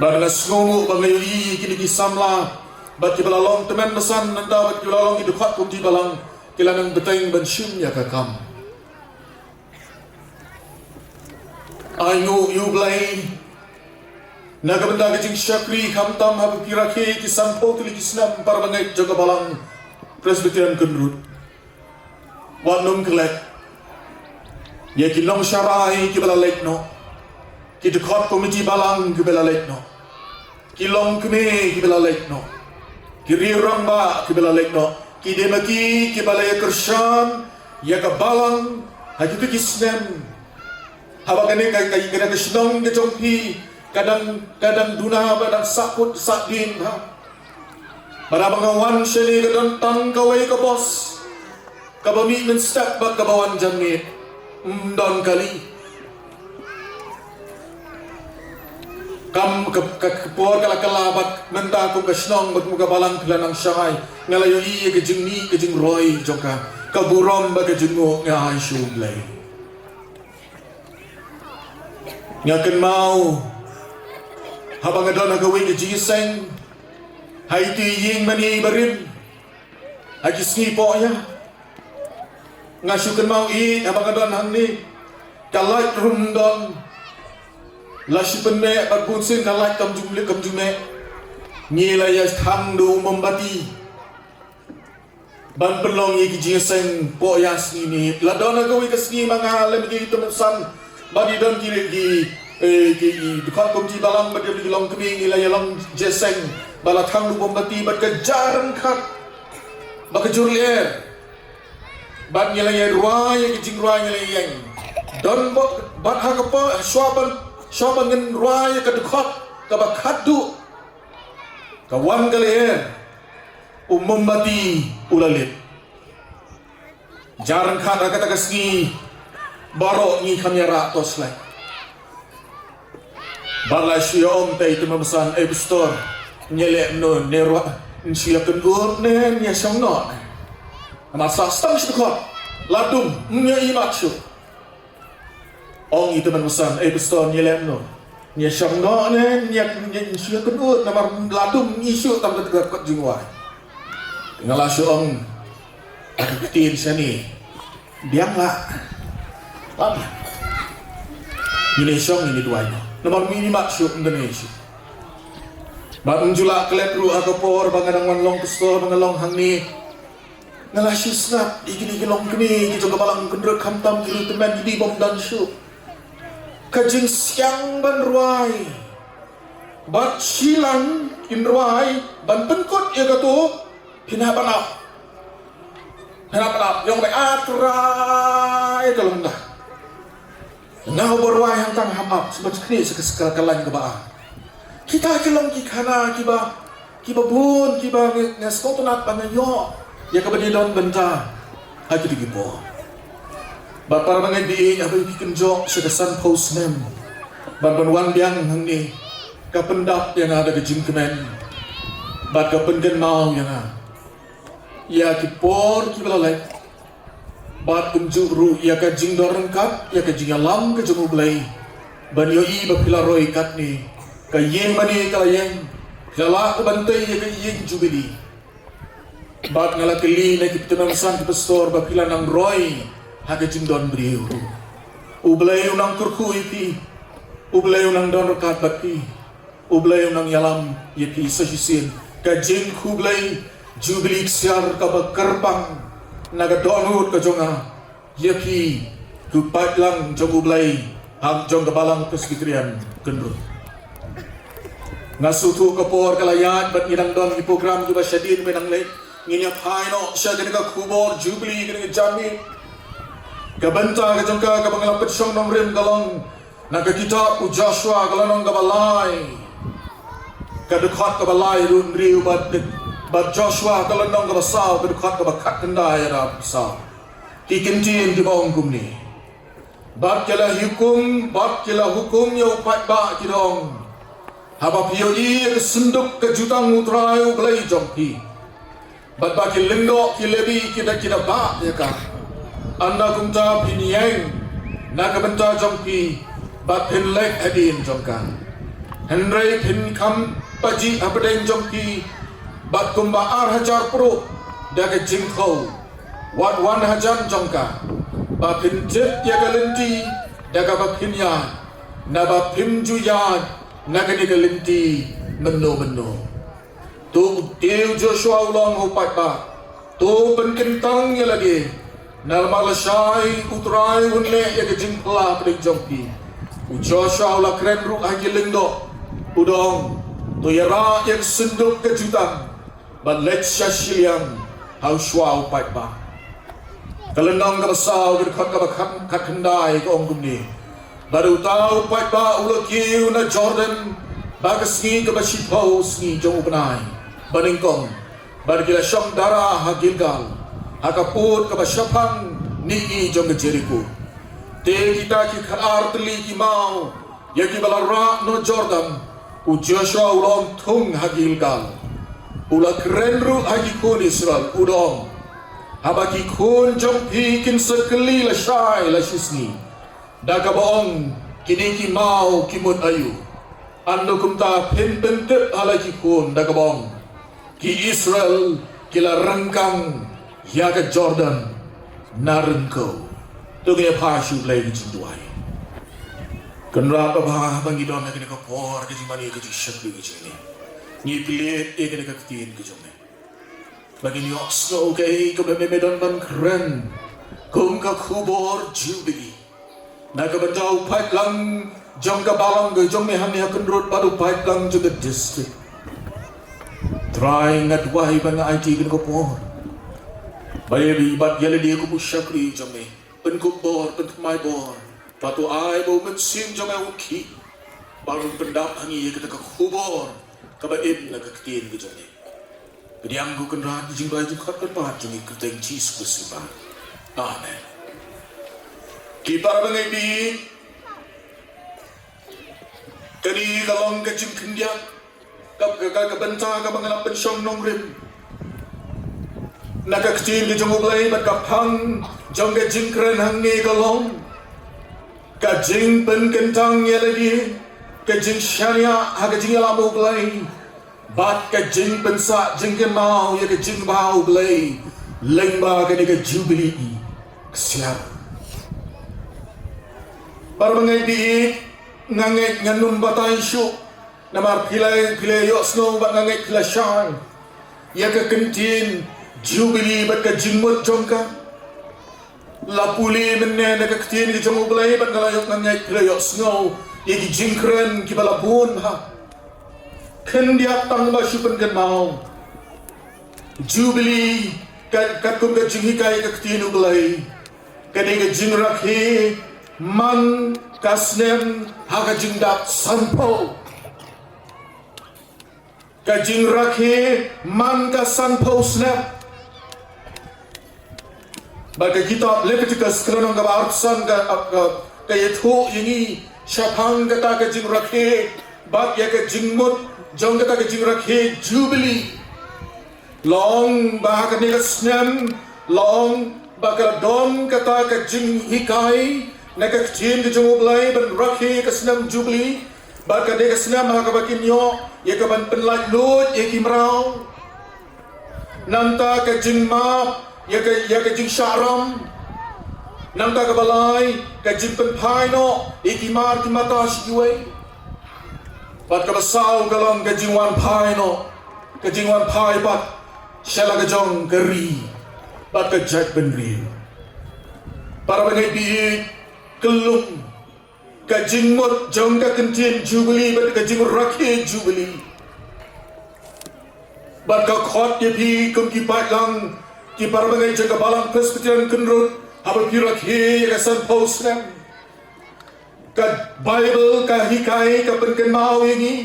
Bad nga sngewnguh ba nga ïohi ïa kine ki samla bad kiba la long tymmen basan, nangta bad kiba la long ki dkhot kum ki balang, ki la nang bteng ban shim ïa ka kam. Ai nguh ïa U Blei na ka bynta ka jingshakri, khamtam haba ki rakhe ki sanphew tylli ki snem para bangeit jong ka Balang Presbyterian Kynrut. Wat nym klet ïa ki nongsharai kiba la leit noh, ki dkhot komiti balang kiba la leit noh, ki longkmie kiba la leit noh, ki riew rangbah kiba la leit noh, ki dei ma ki kiba la ïa kyrshan ïa ka balang ha kito ki snem. Haba kane ka, ka, kane ka shnong ka jong phi ka dang, ka dang duna ba dang sahkut sahdien ha. Bad haba nga wan shane ka don tang kawei ka bos kaba mih mynstep bad kaba wan janmiet. Ym don kali. Kam ka, ka, ka por ka la kylla bad mynta kum ka shnong bad kum ka balang phi la nang shai. Nga la ïohi ïa ka jingmih ka jingroi jong ka, ka burom bad ka jingnguh nga ai sha U Blei. Nga kynmaw haba nga don ha kawei ka jingïaseng ha iti i ïing mane iba rim ha ki sngi pohïa. Nga shu kynmaw ïa haba nga don hangne, ka light ruh don. La shu pynmeh bad bun sien ka light kam ju mlih kam ju meh. Ngi la ïa thang da u mombati ban pynlong ïa ki jingïaseng pohïa sngi miet. La don ha kawei ka sngi ma nga lem ki tymmen basan bad i don ki, ki, eh, ki, ki dkhot komiti balang bad ki longkmie, ngi la ïa long jingïaseng ba la thang da u mombati bad ka ja ryngkat bad ka jur lyer. Bad ngi la ïa rwai ïa ki jingrwai, ngi la ïeng. Don bad, bad ha ka por shuwa ban, shuwa ban ngin rwai ïa ka dkhot kaba khatduh, ka wan ka lyer, u mombati u la lip. Ja ryngkat ha kata ka sngi baroh ngi kham ïa rah torchlight. Bad la shu ïa ong te i tymmen basan, "Ei pastor, ngi leh kumno, ne rwai, ngi shu ïa kynduh ne ngi ïa shong noh ne?" Namar sa stang shu dkhot, la dum, ym ïohi mat shuh. Ong i Tymmen Basan, "Ei Pastor, ngi leh kumno? Ngi shong noh ne ngi, ngi shu ïakynduh, namar la dum ngi shu tam ka kot jingduwai." Nga la shu ong, "Aka ktien shane, biang lah. Lah biang. Ngin ïa shong, ngin ïa duwai noh. Namar mih mih mat shuh, ym don ei shuh." Bad ym ju lah klet ruh ha ka por ba nga dang wan long pastor, ba nga long hangne. Nga la shu sngap ïa kine ki longkmie ki jong ka Balang Kynrut, khamtam ki riewtymmen, ki dei bym don shuh. Ka jingsiang ban rwai. Bad shilang kin rwai ban pynkut ïa kato, phin hap ban ap. Phin hap ban ap, ïong bai, ah, trai ka long da. Nga uba rwai hangtang hap ap, sngewbha knieh sha ka, sha ka lain kaba ar. Kita ki long ki khana kiba, kiba bun, kiba nga, nga sngewtynnat ba nga ïoh ïa kaba dei don bynta ha kito ki por. Bad para bangeit, dei ïa ba ki kynjoh sha ka sanphew snem ban, ban wan biang hangne, ka pyndap ïa nga da ka jingkmen bad ka pynkynmaw ïa nga ïa ki por kiba la leit. Bad kumjuh ruh ïa ka jingdon ryngkat, ïa ka jingïalam ka jong U Blei, ban ïohi ba phi la roi katne, ka ïing mane ka la ïeng, phi la lah ban tei ïa ka ïing Jubili. Bad nga la kylli na ki tymmen basan, ki pastor, ba phi la nang roi ha ka jingdon briew ruh. U Blei u nang kyrkhu ïa phi. U Blei u nang don ryngkat bad phi. U Blei u nang ïalam ïa phi sa shisien. Ka jingkhublei Jubili ksiar kaba kyrpang na ka dohnud ka jong nga ïa phi, ki paidlang jong U Blei ha jong ka Balang Presbyterian Kynrut. Nga sngewthuh ka por ka la ïaid bad ngi dang don ki program kiba shadien ba nang leit. Ngin ïa phai noh sha kane ka khubor Jubili kane ka janmiet. Ka bynta ka jong ka kaba nga la pynshong nongrim ka long na ka kitab u Joshua ka lynnong kaba lai, ka dkhot kaba lai, ruh hynriew, bad, bad Joshua ka lynnong kaba saw, ka dkhot kaba khatkhyndai haduh saw. Ki kyntien kiba ong kumne: Bad ki la hukum, bad ki la hukum ïa u paidbah, ki da ong: Haba phi ïohi ïa ka synduk ka jutang U Trai U Blei jong phi, bad ba ki lyngdoh ki Lebi ki da, ki da bah ïa ka, ynda kumta phin ïeng na ka bynta jong phi bad phin leit hadien jong ka. Hynrei phin kham pajih hapdeng jong phi bad kumba ar hajar pruh da ka jingkhew, wat wan hajan jong ka, ba phin tip ïa ka lynti da kaba phin ïaid, naba phim ju ïaid na kane ka lynti mynno mynno. To u, te u Joshua u la ong ha u paidbah: To pynkyntang ïa lade, namar lashai U Trai un leh ïa ka jingphylla hapdeng jong phi. U Joshua u la kren ruh ha ki lyngdoh, u da ong: To ïarah ïa ka synduk ka jutang bad leit sha shiliang ha u shuwa u paidbah. Ka lynnong kaba saw, ka dkhot kaba khat, khatkhyndai ka ong kumne: Bad uta u paidbah u la kiew na Jordan ba ka sngi kaba shiphew sngi jong u bnai banyngkong, bad ki la shong dara ha Gilgal, ha ka pud kaba shaphang mihngi jong ka Jeriko. Te kita ki khatar tylli ki maw ïa kiba la rah noh Jordan, u Joshua u la ong thung ha Gilgal. U la kren ruh ha ki khun Israel, u da ong: Haba ki khun jong phi kin sa kylli lashai la shisngi da kaba ong: Kine ki maw ki mut aïu? Ynda kumta phin pyntip ha la ki khun da kaba ong: Ki Israel ki la ryngkang ïa ka Jordan na ryngkew. To ngin ïa phai sha U Blei ka jingduwai. Kynrad babha, ba ngi don ha kane ka por ka jingmane ka jingshakri ka jong me, ngi plie ïa kane ka ktien ka jong me, ba ngin ïohsngew kaei kaba me, me don ban kren kum ka khubor Jubili na ka bynta u paidlang jong ka balang ka jong me hangne ha Kynrut bad u paidlang jong ka district. Trai, nga duwai ba nga aiti kane ka por ba ïa me bad ïa lade kum u shakri jong me, pynkup bor, pynthymmai bor, bad to ai ba u Mynsiem jong me un khih bad un pyndap ha ngi ïa kata ka khubor kaba im na ka ktien ka jong me. Pdiang ko Kynrad ïa ka jingduwai jingkhot kyrpad jong ngi ha ka kyrteng Jisu Khrist. Amen. Ki para bangeit, kane ka long ka jingkhyndiat, ka, ka, ka, ka bynta kaba nga la pynshong nongrim na ka ktien ka jong U Blei, bad ka phang jong ka jingkren hangne ka long: Ka jingpynkyntang ïa lade, ka jingshaniah ha ka jingïalam U Blei, bad ka jingpynsah jingkynmaw ïa ka jingbha U Blei lyngba kane ka Jubili. Ksiar. Para bangeit, nga ngeit ngan ym batai shuh namar phi la, phi la ïohsngew bad nga ngeit phi la shai ïa ka kyntien Jubili bad ka jingmut jong ka. La pule mynne na ka ktien ka jong U Blei bad nga la ïoh, nga ngeit phi la ïohsngew ïa ki jingkren kiba la bun bha. Khyndiat tang ba shu pynkynmaw, Jubili, ka, katkum ka jinghikai ka ktien U Blei, ka dei ka jingrakhe man ka snem ha ka jingdap sanphew. Ka jingrakhe man ka sanphew snem. Bad ka kitab Leviticus ka lynnong kaba arphew san ka, ka, ka ïathuh ïa ngi shaphang kata ka jingrakhe bad ïa ka jingmut jong kata ka jingrakhe Jubili. Long ba ha kane ka snem, long ba ka don kata ka jinghikai na ka ktien ka jong U Blei ban rakhe ka snem Jubili. Bad ka dei ka snem ha kaba kin ïoh ïa ka ban pynlait luid ïa ki mraw. Nangta ka jingmap ïa ka, ïa ka jingshah ram. Nangta kaba lai, ka jingpynphai noh ïa ki mar ki mata sha kiwei. Bad kaba saw ka long ka jingwan phai noh, ka jingwan phai pat sha la ka jong ka ri bad ka jaitbynriew. Para bangeit, bad ka long ka jingmut jong ka kyntien Jubili bad ka jingrakhe Jubili. Bad ka khot ïa phi kum ki paidlang, ki para bangeit jong ka Balang Presbyterian Kynrut, haba phi rakhe ïa ka sanphew snem. Ka Baibl ka hikai, ka pynkynmaw ïa ngi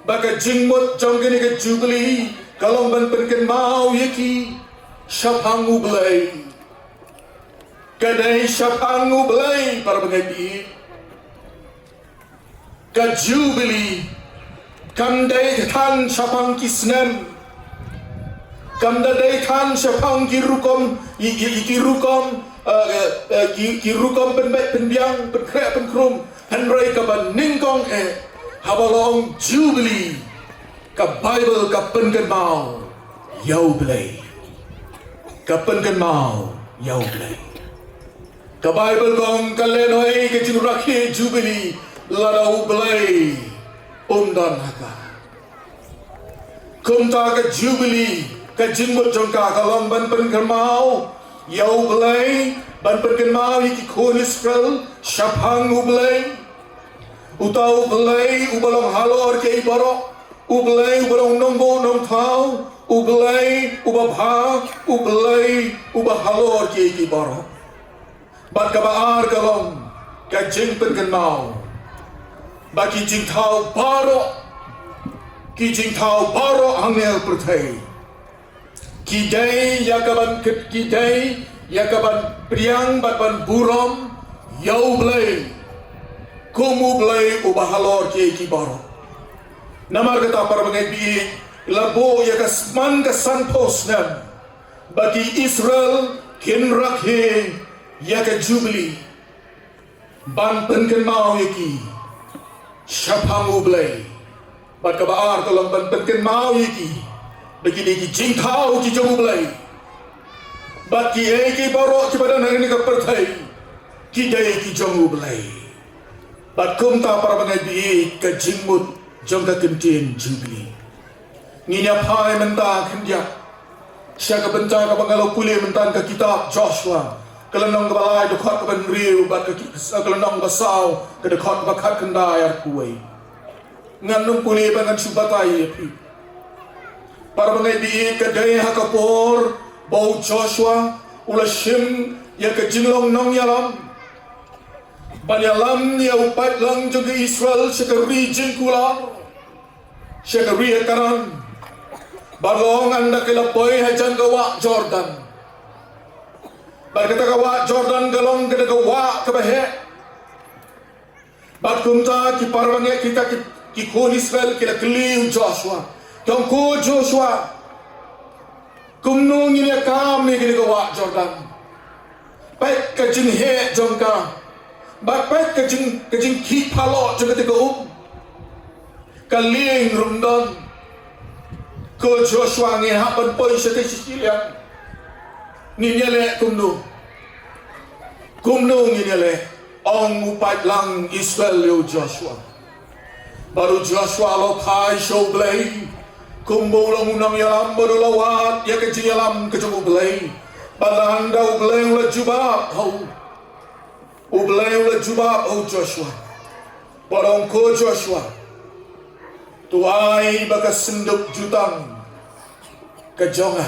ba ka jingmut jong kane ka Jubili ka long ban pynkynmaw ïa ki shaphang U Blei. Ka dei shaphang U Blei, para bangeit. Ka Jubili kam dei than shaphang ki snem, kam da dei than shaphang ki rukom, i, i, i ki rukom, eh, eh, eh, ki, ki rukom pynbeit pynbiang, pynkhreh pynkhrum. Hynrei kaba nyngkong eh, haba long Jubili, ka Baibl ka pynkynmaw ïa U Blei. Ka pynkynmaw ïa U Blei. Ka Baibl ka ong, ka lehnohei ka jingrakhe Jubili lada U Blei um don ha ka. Kumta ka Jubili, ka jingmut jong ka ka long ban pynkynmaw ïa U Blei, ban pynkynmaw ïa ki khun Israel shaphang U Blei. Uta U Blei uba long halor kiei baroh, U Blei uba long nongbuh nongthaw, U Blei uba bha, U Blei uba halor kiei kiei baroh. Bad kaba ar ka long ka jingpynkynmaw ba ki jingthaw baroh, ki jingthaw baroh hangne ha pyrthei, ki dei ïa ka ban kit, ki dei ïa ka ban pdiang bad ban burom ïa U Blei kum U Blei uba halor kiei kiei baroh. Namar kata, para bangeit, bad la buh ïa ka man ka sanphew snem ba ki Israel kin rakhe ïa ka Jubili ban pynkynmaw ïa ki shaphang U Blei. Bad kaba ar ka long ban pynkynmaw ïa ki ba ki dei ki jingthaw ki jong U Blei. Bad kiei kiei baroh kiba don ha kane ka pyrthei ki dei ki jong U Blei. Bad kumta, para bangeit, bad ka jingmut jong ka kyntien Jubili. Ngin ïa phai mynta khyndiat sha ka bynta kaba nga la pule mynta, ka kitab Joshua, ka lynnong kaba lai, dkhot kaba hynriew bad ka ki-, ka lynnong kaba saw, ka dkhot kaba khatkhyndai ar kuwei. Ngan ym pule ba ngan shu batai ïa phi. Para bangeit, bad ka dei ha ka por ba u Joshua u la shim ïa ka jinglong nongïalam ban ïalam ïa u paidlang jong ka Israel sha ka ri jingkular, sha ka ri Kanaan. Bad long ynda ki la poi hajan ka wah Jordan. Bad kata ka wah Jordan ka long kata ka wah kaba heh. Bad kumta ki para bangeit, kita ki, ki khun Israel ki la kylli u Joshua. Ki ong, ko Joshua, kumno ngin ïa kam ïa kane ka wah Jordan? Peit ka jingheh jong ka. Bad peit ka jing, ka jingkhih phalot jong kata ka um. Ka lieng ruh ym don. Ko Joshua, ngi hap ban poi shatei sha shiliang. Ngin ïaleh kumno? Kumno ngin ïaleh? Ong u paidlang Israel ïa u Joshua. Bad u Joshua u la phai sha U Blei kumba u long u nongïalam bad u la wad ïa ka jingïalam ka jong U Blei. Bad lada U Blei u la jubab ha u, U Blei u la jubab ha u Joshua. Bad ong, ko Joshua, to ai ba ka synduk jutang ka jong nga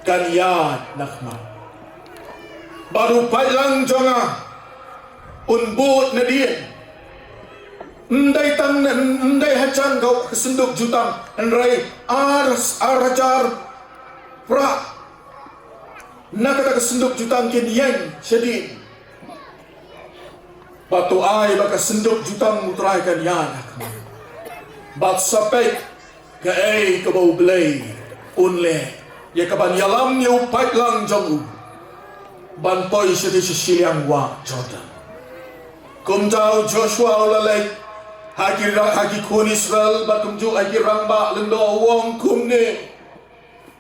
kan ïaid na khmat. Bad u paidlang jong nga un bud nadien. Ym dei tang, ym dei hajan ka, ka synduk jutang, hynrei ar, ar hajar phra na kata ka synduk jutang kin ïeng shadien. Bad to ai ba ka synduk jutang U Trai kan ïaid na khmat. Bad sa peit kaei kaba U Blei un leh ïa kaban ïalam ïa u paidlang jong u ban poi shatei sha shiliang wah Jordan. Kumta u Joshua u la leit ha ki ra-, ha ki khun Israel bad kumjuh ha ki rangbah lyngdoh, u ong kumne: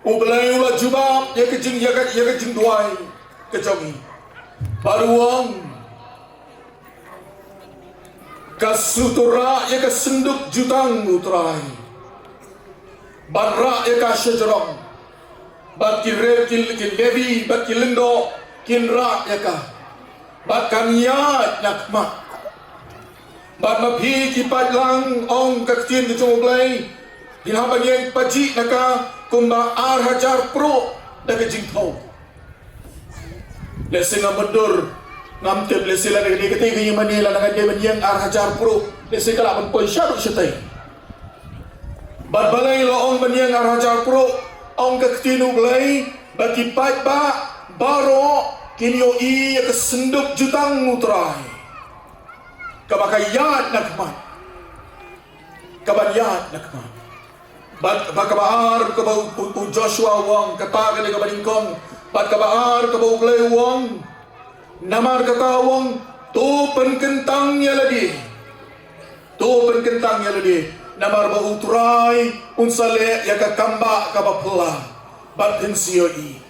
U Blei u la jubab ïa ka jing, ïa ka, ïa ka jingduwai ka jong ngi. Bad u ong, ka shu to rah ïa ka synduk jutang U Trai, bad rah ïa ka shajrong, bad ki re-, ki, ki Levi bad ki lyngdoh kin rah ïa ka, bad kan ïaid na khmat. Bad ma phi ki paidlang, ong ka ktien ka jong U Blei, phin hap ban ïeng pajih na ka kumba ar hajar pruh da ka jingthew. Lehse ngam mutdur, ngam tip, lehse lada ka dei katei ka ïing mane, lada ka dei ban ïeng ar hajar pruh, lehse ka lah ban poi shaduh shatei. Bad balei la ong ban ïeng ar hajar pruh? Ong ka ktien U Blei ba ki paidbah baroh kin ïohi ïa ka synduk jutang U Trai kaba ka ïaid na khmat. Kaban ïaid na khmat. Bad, bad kaba ar kaba u, u, u Joshua u ong, kata ka dei kaba nyngkong. Bad kaba ar kaba U Blei u ong. Namar kata u ong, to pynkyntang ïa lade. To pynkyntang ïa lade. Namar ba U Trai un sa leh ïa ka kambah kaba phylla. Bad phin sa ïohi.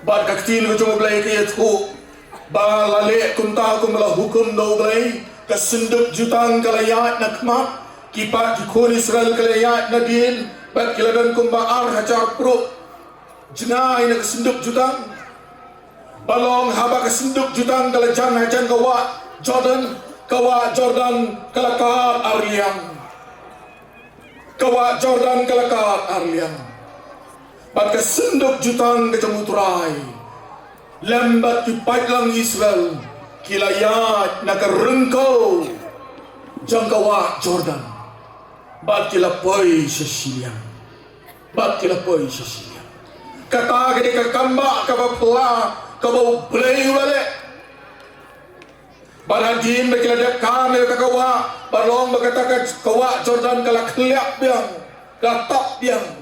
Bad ka ktien ka jong U Blei ka ïathuh ba la leh kumta kumba la hukum da U Blei, ka synduk jutang ka la ïaid na khmat, ki pa, ki khun Israel ki la ïaid nadien, bad ki la don kumba ar hajar pruh jngai na ka synduk jutang. Ba long haba ka synduk jutang ka la jan hajan ka wah Jordan, ka wah Jordan ka la kad ar liang. Ka wah Jordan ka la kad ar liang. Bad ka synduk jutang ka jong U Trai lem bad ki paidlang Israel ki la ïaid na ka ryngkew jong ka wah Jordan. Bad ki la poi sha shiliang. Bad ki la poi sha shiliang. Kata ka dei ka kambah kaba phylla kaba U Blei u la leh. Bad hadien ba ki la dep kam ïa kata ka wah, bad long ba kata ka, ka wah Jordan ka la khliak biang, ka la tap biang.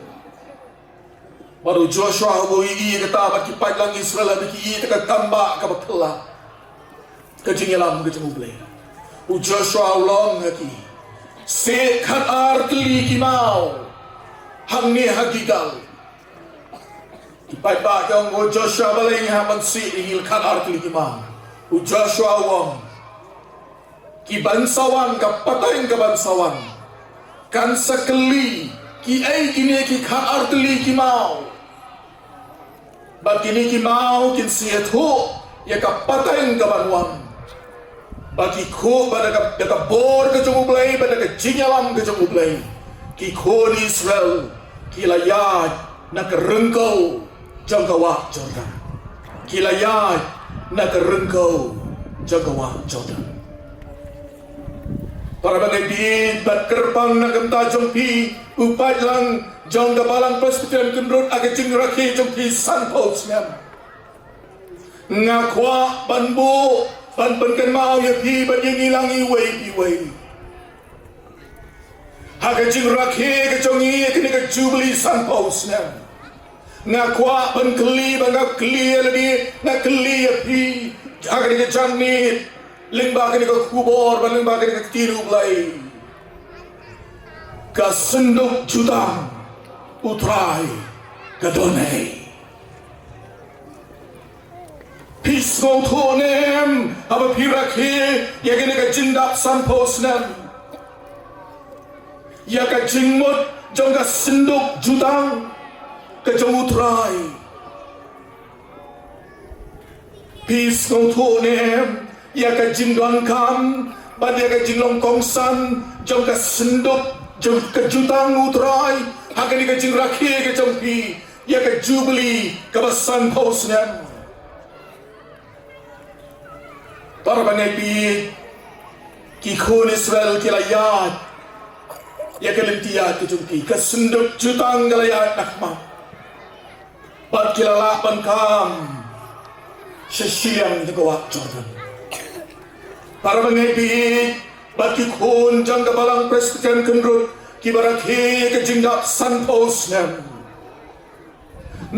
Bad u Joshua u ïohi ïa kata, bad ki paidlang Israel haba ki ïohi ïa kata ka kambah kaba phylla, ka jingïalam ka jong U Blei. U Joshua u ong ha ki, sieh khat ar tylli ki maw hangne ha Gilgal. Ki paidbah ki ong, o Joshua, balei ngi hap ban sieh, ngi la khat ar tylli ki maw. U Joshua u ong, ki ban sa wan, ka pateng ka ban sa wan kan sa kylli, kiei kine ki khat ar tylli ki maw. Bad kine ki maw kin sa ïathuh ïa ka pateng ka ban wan. Ba ki khun, ba da ka, da ka bor ka jong U Blei, ba da ka jingïalam ka jong U Blei, ki khun Israel ki la ïaid na ka ryngkew jong ka wah Jordan. Ki la ïaid na ka ryngkew jong ka wah Jordan. Para bangeit, bad kyrpang na ka bynta jong phi, u paidlang jong ka Balang Presbyterian Kynrut, ha ka jingrakhe jong phi sanphew snem. Nga kwah ban buh, ban pynkynmaw ïa phi, ban ïa ngi lang iwei pa iwei. Ha ka jingrakhe ka jong ngi ïa kane ka Jubili sanphew snem, nga kwah ban kylli, ba nga kylli ïa lade, nga kylli ïa phi. Ha kane ka janmiet, lyngba kane ka khubor, bad lyngba kane ka ktien U Blei, ka synduk jutang U Trai ka don ei. Phi sngewthuh ne em, haba phi rakhe ïa kane ka jingdap sanphew snem, ïa ka jingmut jong ka synduk jutang ka jong U Trai? Phi sngewthuh ne em ïa ka jingdonkam bad ïa ka jinglong kongsan jong ka synduk, jong ka jutang U Trai, ha kane ka jingrakhe ka jong phi ïa ka Jubili kaba sanphew snem? Para bangeit baieit, ki khun Israel ki la ïaid ïa ka lynti ïaid ka jong ki, ka synduk jutang ka la ïaid na khmat, bad ki la lah ban kam sha shiliang jong ka wah Jordan. Para bangeit baieit, bad ki khun jong ka Balang Presbyterian Kynrut kiba rakhe ïa ka jingdap sanphew snem,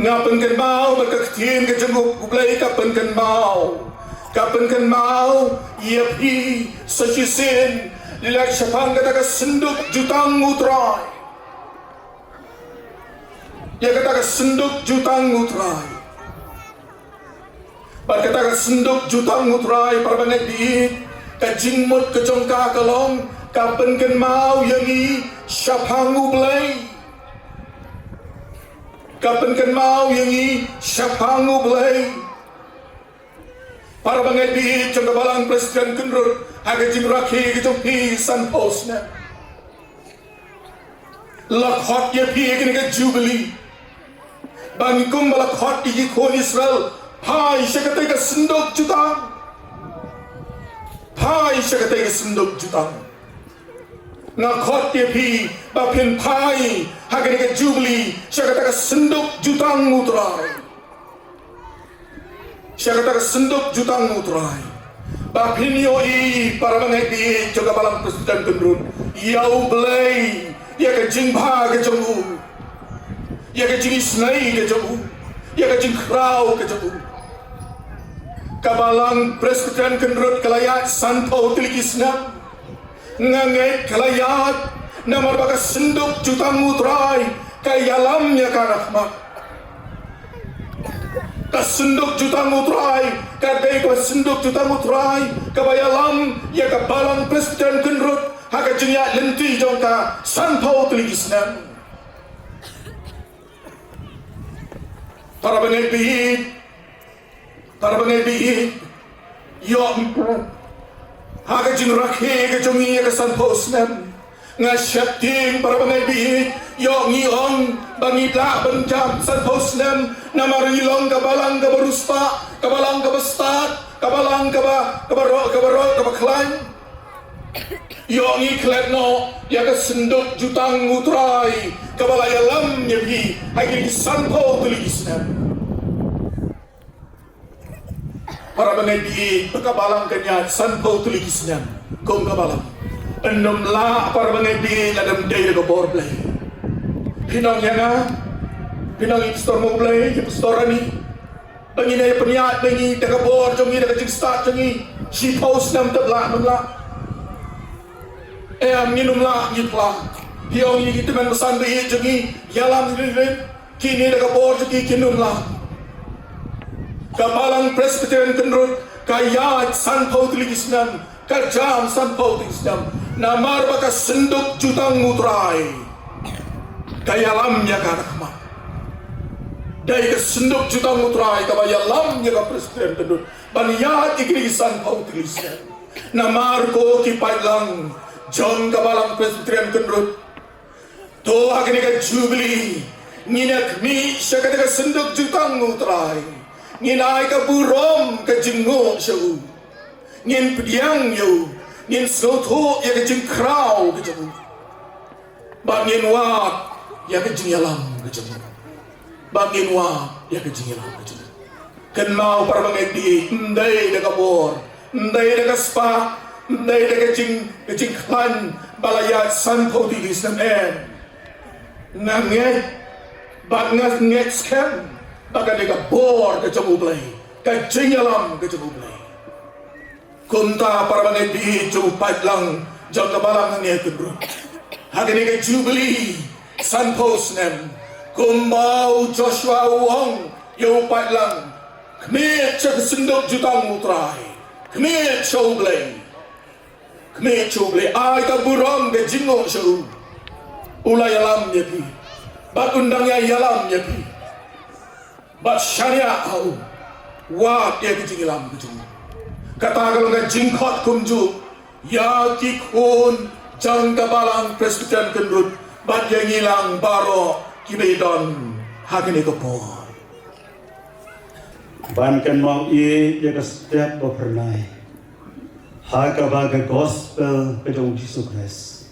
nga pynkynmaw, bad ka ktien ka jong U Blei ka pynkynmaw, ka pynkynmaw ïa phi sa shisien, lehse shaphang kata ka synduk jutang U Trai. Ïa kata ka synduk jutang U Trai. Bad kata ka synduk jutang U Trai, para bangeit baieit, ka jingmut ka jong ka ka long, ka pynkynmaw ïa ngi shaphang U Blei. Ka pynkynmaw ïa ngi shaphang U Blei. Para bangeit baieit jong ka Balang Presbyterian Kynrut, ha ka jingrakhe ka jong phi sanphew snem, la khot ïa phi ha kane ka Jubili. Bad kumba la khot ïa ki khun Israel, phai sha katei ka synduk jutang. Phai sha katei ka synduk jutang. Nga khot ïa phi ba phin phai ha kane ka Jubili sha kata ka synduk jutang U Trai. Sha kata ka synduk jutang U Trai. Ba phin ïohi, para bangeit baieit jong ka Balang Presbyterian Kynrut, ïa U Blei, ïa ka jingbha ka jong u, ïa ka jingisynei ka jong u, ïa ka jingkhraw ka jong u. Ka Balang Presbyterian Kynrut ka la ïaid sanphew tylli ki snem. Nga ngeit ka la ïaid namar ba ka synduk jutang U Trai ka ïalam ïa ka na khmat. Ka synduk jutang U Trai ka dei ka synduk jutang U Trai kaba ïalam ïa ka Balang Presbyterian Kynrut ha ka jingïaid lynti jong ka sanphew tylli ki snem. Para bangeit baieit, para bangeit baieit, ïoh, ha ka jingrakhe ka jong ngi ïa ka sanphew snem, nga sheptieng, para bangeit baieit, ïoh ngi ong ba ngi lah ban jam sanphew snem namar ngi long ka balang kaba riewspah, ka balang kaba stad, ka balang kaba, kaba roh, kaba roh, kaba khlaiñ. Ïoh ngi klet noh ïa ka synduk jutang U Trai kaba la ïalam ïa phi ha kine ki sanphew tylli ki snem. Para bangeit baieit, ba ka balang kan ïaid sanphew tylli ki snem kum ka balang. Ym lah, para bangeit baieit, lada ym dei da ka bor Blei. Phin ong ïa nga, phin ong ïa i Pastor Mawblei, ïa i Pastor Rani, ba ngin ïa pynïaid, ba ngi da ka bor jong ngi, da ka jingstad jong ngi, shiphew snem te lah, ym lah? Em, ngin ym lah, ngi phla. Phi ong ïa ki tymmen basan baieit jong ngi, ïalam rit rit, kine da ka bor jong ki kin ym lah. Ka Balang Presbyterian Kynrut ka ïaid sanphew tylli ki snem, ka jam sanphew tylli ki snem, namar ba ka synduk jutang U Trai ka ïalam ïa ka na khmat. Dei ka synduk jutang U Trai kaba ïalam ïa ka Presbyterian Kynrut ban ïaid ïa kine ki sanphew tylli ki snem. Namar ko ki paidlang jong ka Balang Presbyterian Kynrut, to ha kane ka Jubili ngin ïa khmih sha kata ka synduk jutang U Trai. Ngin ai ka burom, ka jingnguh sha u. Ngin pdiang ïa u. Ngin sngewthuh ïa ka jingkhraw ka jong u. Bad ngin wad ïa ka jingïalam ka jong u. Bad ngin wad ïa ka jingïalam ka jong u. Kynmaw, para bangeit baieit, ym dei da ka bor, ym dei da ka spah, ym dei da ka jing, ka jingkhlaiñ ba la ïaid sanphew tylli ki snem, em. Nga ngeit, bad nga ngeit skhem ba ka dei ka bor ka jong U Blei, ka jingïalam ka jong U Blei. Kumta para bangeit baieit jong u paidlang jong ka balang hangne ha Kyndrut, ha kane ka jubili sanphew snem, kumba u Joshua u ong ïa u paidlang, khmih sha ka synduk jutang u Trai, khmih sha u Blei, khmih sha u Blei, ai ka burom ka jingngooh sha u. U la ïalam ïa phi, bad un dang ïa ïalam ïa phi. Bad shaniah ha u, wad ïa ka jingïalam ka jong u. Kata ka long ka jingkhot kumjuh ïa ki khun jong ka balang Presbyterian Kyndrut bad ïa ngi lang baroh kiba don ha kane ka por. Ban kynmaw ïa ka step ba phyrnai ha kaba ka gospel ka jong u Jisu Khrist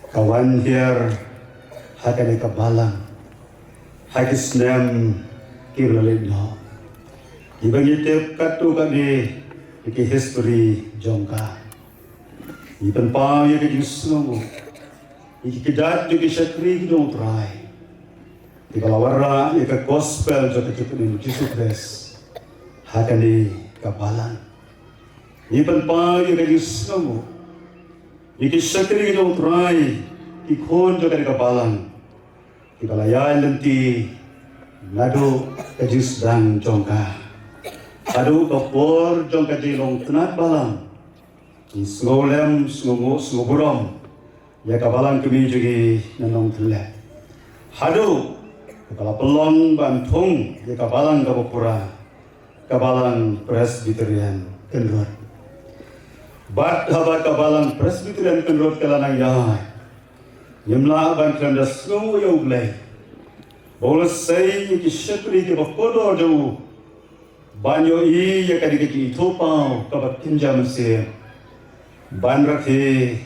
ka wan hiar ha kane ka balang ha ki snem kiba la leit noh, kiba ngi tip katto katne ïa ki history jong ka. Ngi pynpaw ïa ka jingsngewnguh ïa ki kjat jong ki shakri ki jong u Trai kiba la wanrah ïa ka gospel jong ka jingpynim Jisu Khrist ha kane ka balang. Ngi pynpaw ïa ka jingsngewnguh ïa ki shakri ki jong u Trai, ki khun jong kane ka balang, kiba la ïaid lynti naduh ka jingsdang jong ka haduh ka por jong ka jinglong tnat balang. Ngi sngew lem, sngew nguh, sngew burom ïa ka balang kmie jong ngi na Nongthyllep, haduh kaba la pynlong ban thung ïa ka balang kaba pura, ka balang Presbyterian Kyndrut. Bad haba ka balang Presbyterian Kyndrut ka la nang ïaid, ngim lah ban khlem da sngewnguh ïa U Blei ba u la sei ïa ki shakri kiba kordor jong u ban ïohi ïa kane ka jingithuhpaw kaba kynja mynsiem, ban rakhe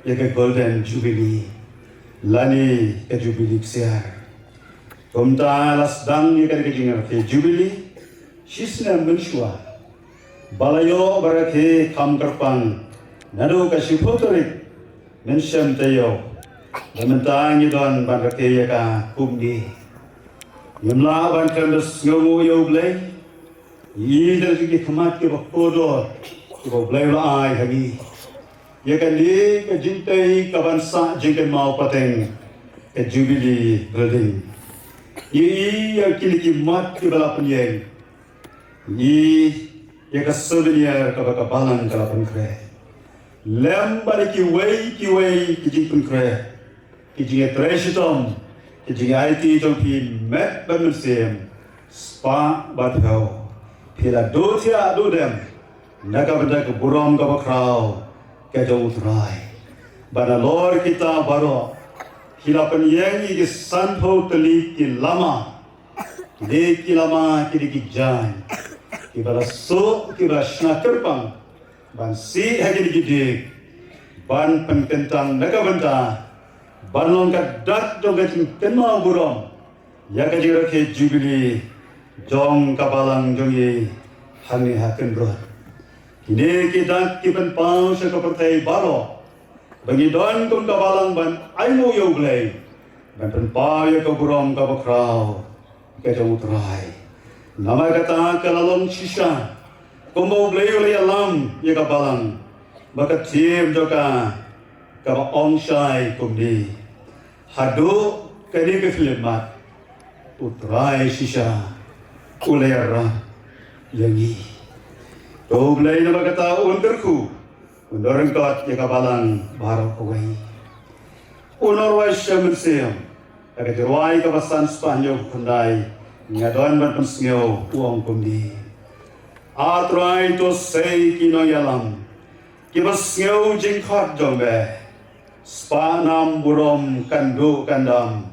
ïa ka Golden Jubilee lane ka Jubili Ksiar. Kumta la sdang ïa kane ka jingrakhe Jubili shisnem mynshuwa, ba la ïoh ban rakhe kham kyrpang naduh ka shiphew tarik mynshem taïew, bad mynta ngi don ban rakhe ïa ka kumne. Ngim lah ban khlem da sngewnguh ïa U Blei, ïa kine ki khmat kiba kordor kiba U Blei u la ai ha ngi, ïa kane ka jingtei kaban sah jingkynmaw pateng, ka Jubilee Building. Ngi ïohi ïa kine ki mat kiba la pynïeng, ngi ïohi ïa ka souvenir kaba ka balang ka la pynkhreh, lem bad ïa kiwei kiwei ki jingpynkhreh, ki jingïatrei shitom, ki jingïaiti jong phi met bad mynsiem, spah bad phew. Phi la duh thiah duh dem na ka bynta ka burom kaba khraw ka jong U Trai. Bad nalor kita baroh, phi la pynïeng ïa ki sanphew tylli ki lama, ki dei ki lama, ki dei ki jaiñ kiba la suk, kiba la shna kyrpang ban sih ha kine ki dieng, ban pynkyntang na ka bynta ban long ka dak jong ka jingkynmaw burom ïa ka jingrakhe Jubili jong ka balang jong ngi hangne ha Kyndrut. Kine ki dak ki pynpaw sha ka pyrthei baroh ba ngi don kum ka balang ban ainguh ïa U Blei, ban pynpaw ïa ka burom kaba khraw ka jong U Trai. Namar kata ka la long shisha kumba U Blei u la ïalam ïa ka balang, ba ka theme jong ka kaba ong shai kumne: Haduh kane ka khyllipmat, U Trai shisha u la ïarap ïa ngi. To U Blei namar kata un kyrkhu, un don ryngkat ïa ka balang baroh kawei. Un ïarwai sha mynsiem. Ha ka jingrwai kaba san spah hynñiew khyndai, nga don ban pynsngew u ong kumne: A Trai, to sei ki nongïalam kiba sngew jingkhot jong me. Spah nam burom kan duh kan dam,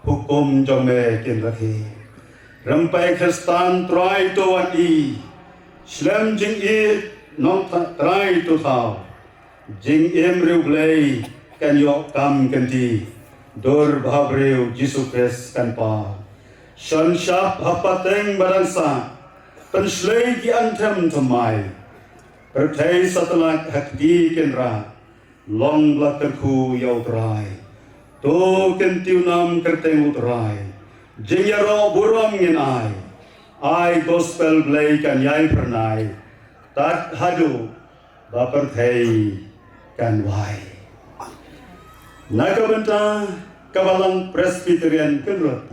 hukum jong me kin rakhe. Rympei Khristan Trai to wan i, shlem jingïeit nongthaw Trai to thaw. Jingim riewblei kan ïoh kam kynti, dur bhabriew Jisu Khrist kan paw. Shon shap ha pateng ba dang sah, pynshlei ki anthem thymmai. Pyrthei satlak ha kti kin rah, long ba la kyrkhu ïa U Trai. To kyntiew nam kyrteng U Trai, jingïaroh burom ngin ai. Ai gospel Blei kan ïai phyrnai, tad haduh ba pyrthei kan wai. Na ka bynta ka Balang Presbyterian Kynrut,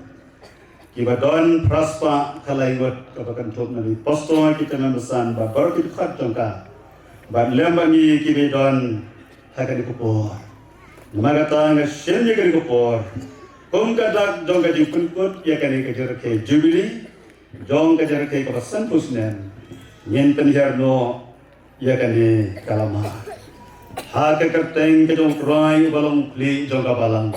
kiba don phraspah ka laingut kaba kynthup na ki apostol, ki tymmen basan bad baroh ki dkhot jong ka, bad lem bad ngi kiba don ha kane ka por. Namar kata nga shim ïa kane ka por kum ka dak jong ka jingpynkut ïa kane ka jingrakhe Jubilee jong ka jingrakhe kaba sanphew snem, ngin pynhiar noh ïa kane ka lama ha ka kyrteng ka jong U Trai uba long U Khlieh jong ka Balang,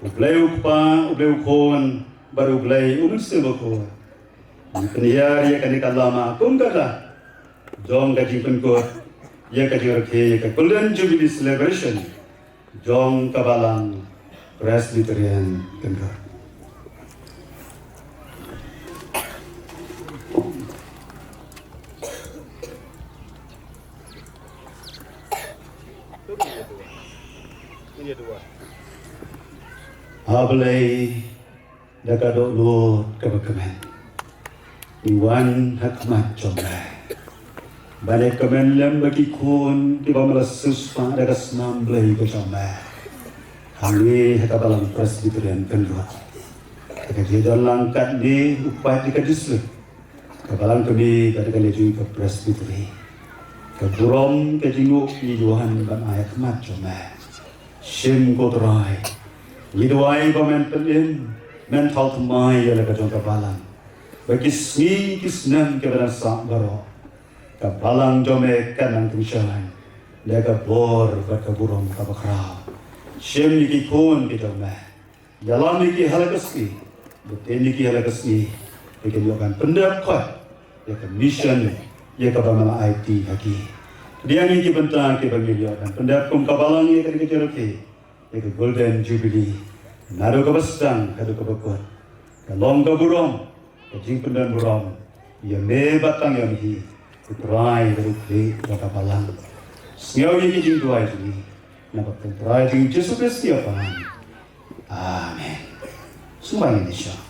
U Blei U Kpa, U Blei U Khun bad U Blei U Mynsiem Bakhuid. Ngi pynhiar ïa kane ka lama kum ka dak jong ka jingpynkut ïa ka jingrakhe ïa ka Golden Jubilee Celebration jong ka Balang Presbyterian Kynrut. A Blei, da ka dohnud kaba kmen, ngi wan ha khmat jong me ban ïa kmen lem bad ki khun kiba me la siewspah da ka snam Blei ka jong me. Hangne ha ka Balang Presbyterian Kynrut, ha ka jingdon lang katne u paid ka district, ka Balang Kmie bad ka leit jong ka Presbytery. Ka burom ka jingngooh ngi wan ban ai ha khmat jong me. Shim ko Trai. Ngi duwai ba men pynim, men thaw thymmai ïa la ka jong ka Balang, ba ki sngi ki snem kiba dang sah baroh, ka Balang jong me kan nang kynshew da ka bor bad ka burom kaba khraw. Shim ïa ki khun ki jong me. Ïalam ïa ki ha la ka sngi, bteng ïa ki ha la ka sngi, ba kin ïoh ban pyndep khot ïa ka mission ïa kaba me la aiti ha ki. Pdiang ïa ki bynta kiba ngin ïoh ban pyndep kum ka Balang ïa kane ka jingrakhe ïa ka Golden Jubilee, naduh kaba sdang haduh kaba kut. Ka long ka burom, ka jingpyndonburom ïa me bad tang ïa me hi, U Trai bad U Khlieh jong ka Balang. Sngew ïa ki jingduwai jong ngi, na ka bynta U Trai jong ngi Jisu Khrist ki kpa. Amen. Sngewbha ngin ïa shong.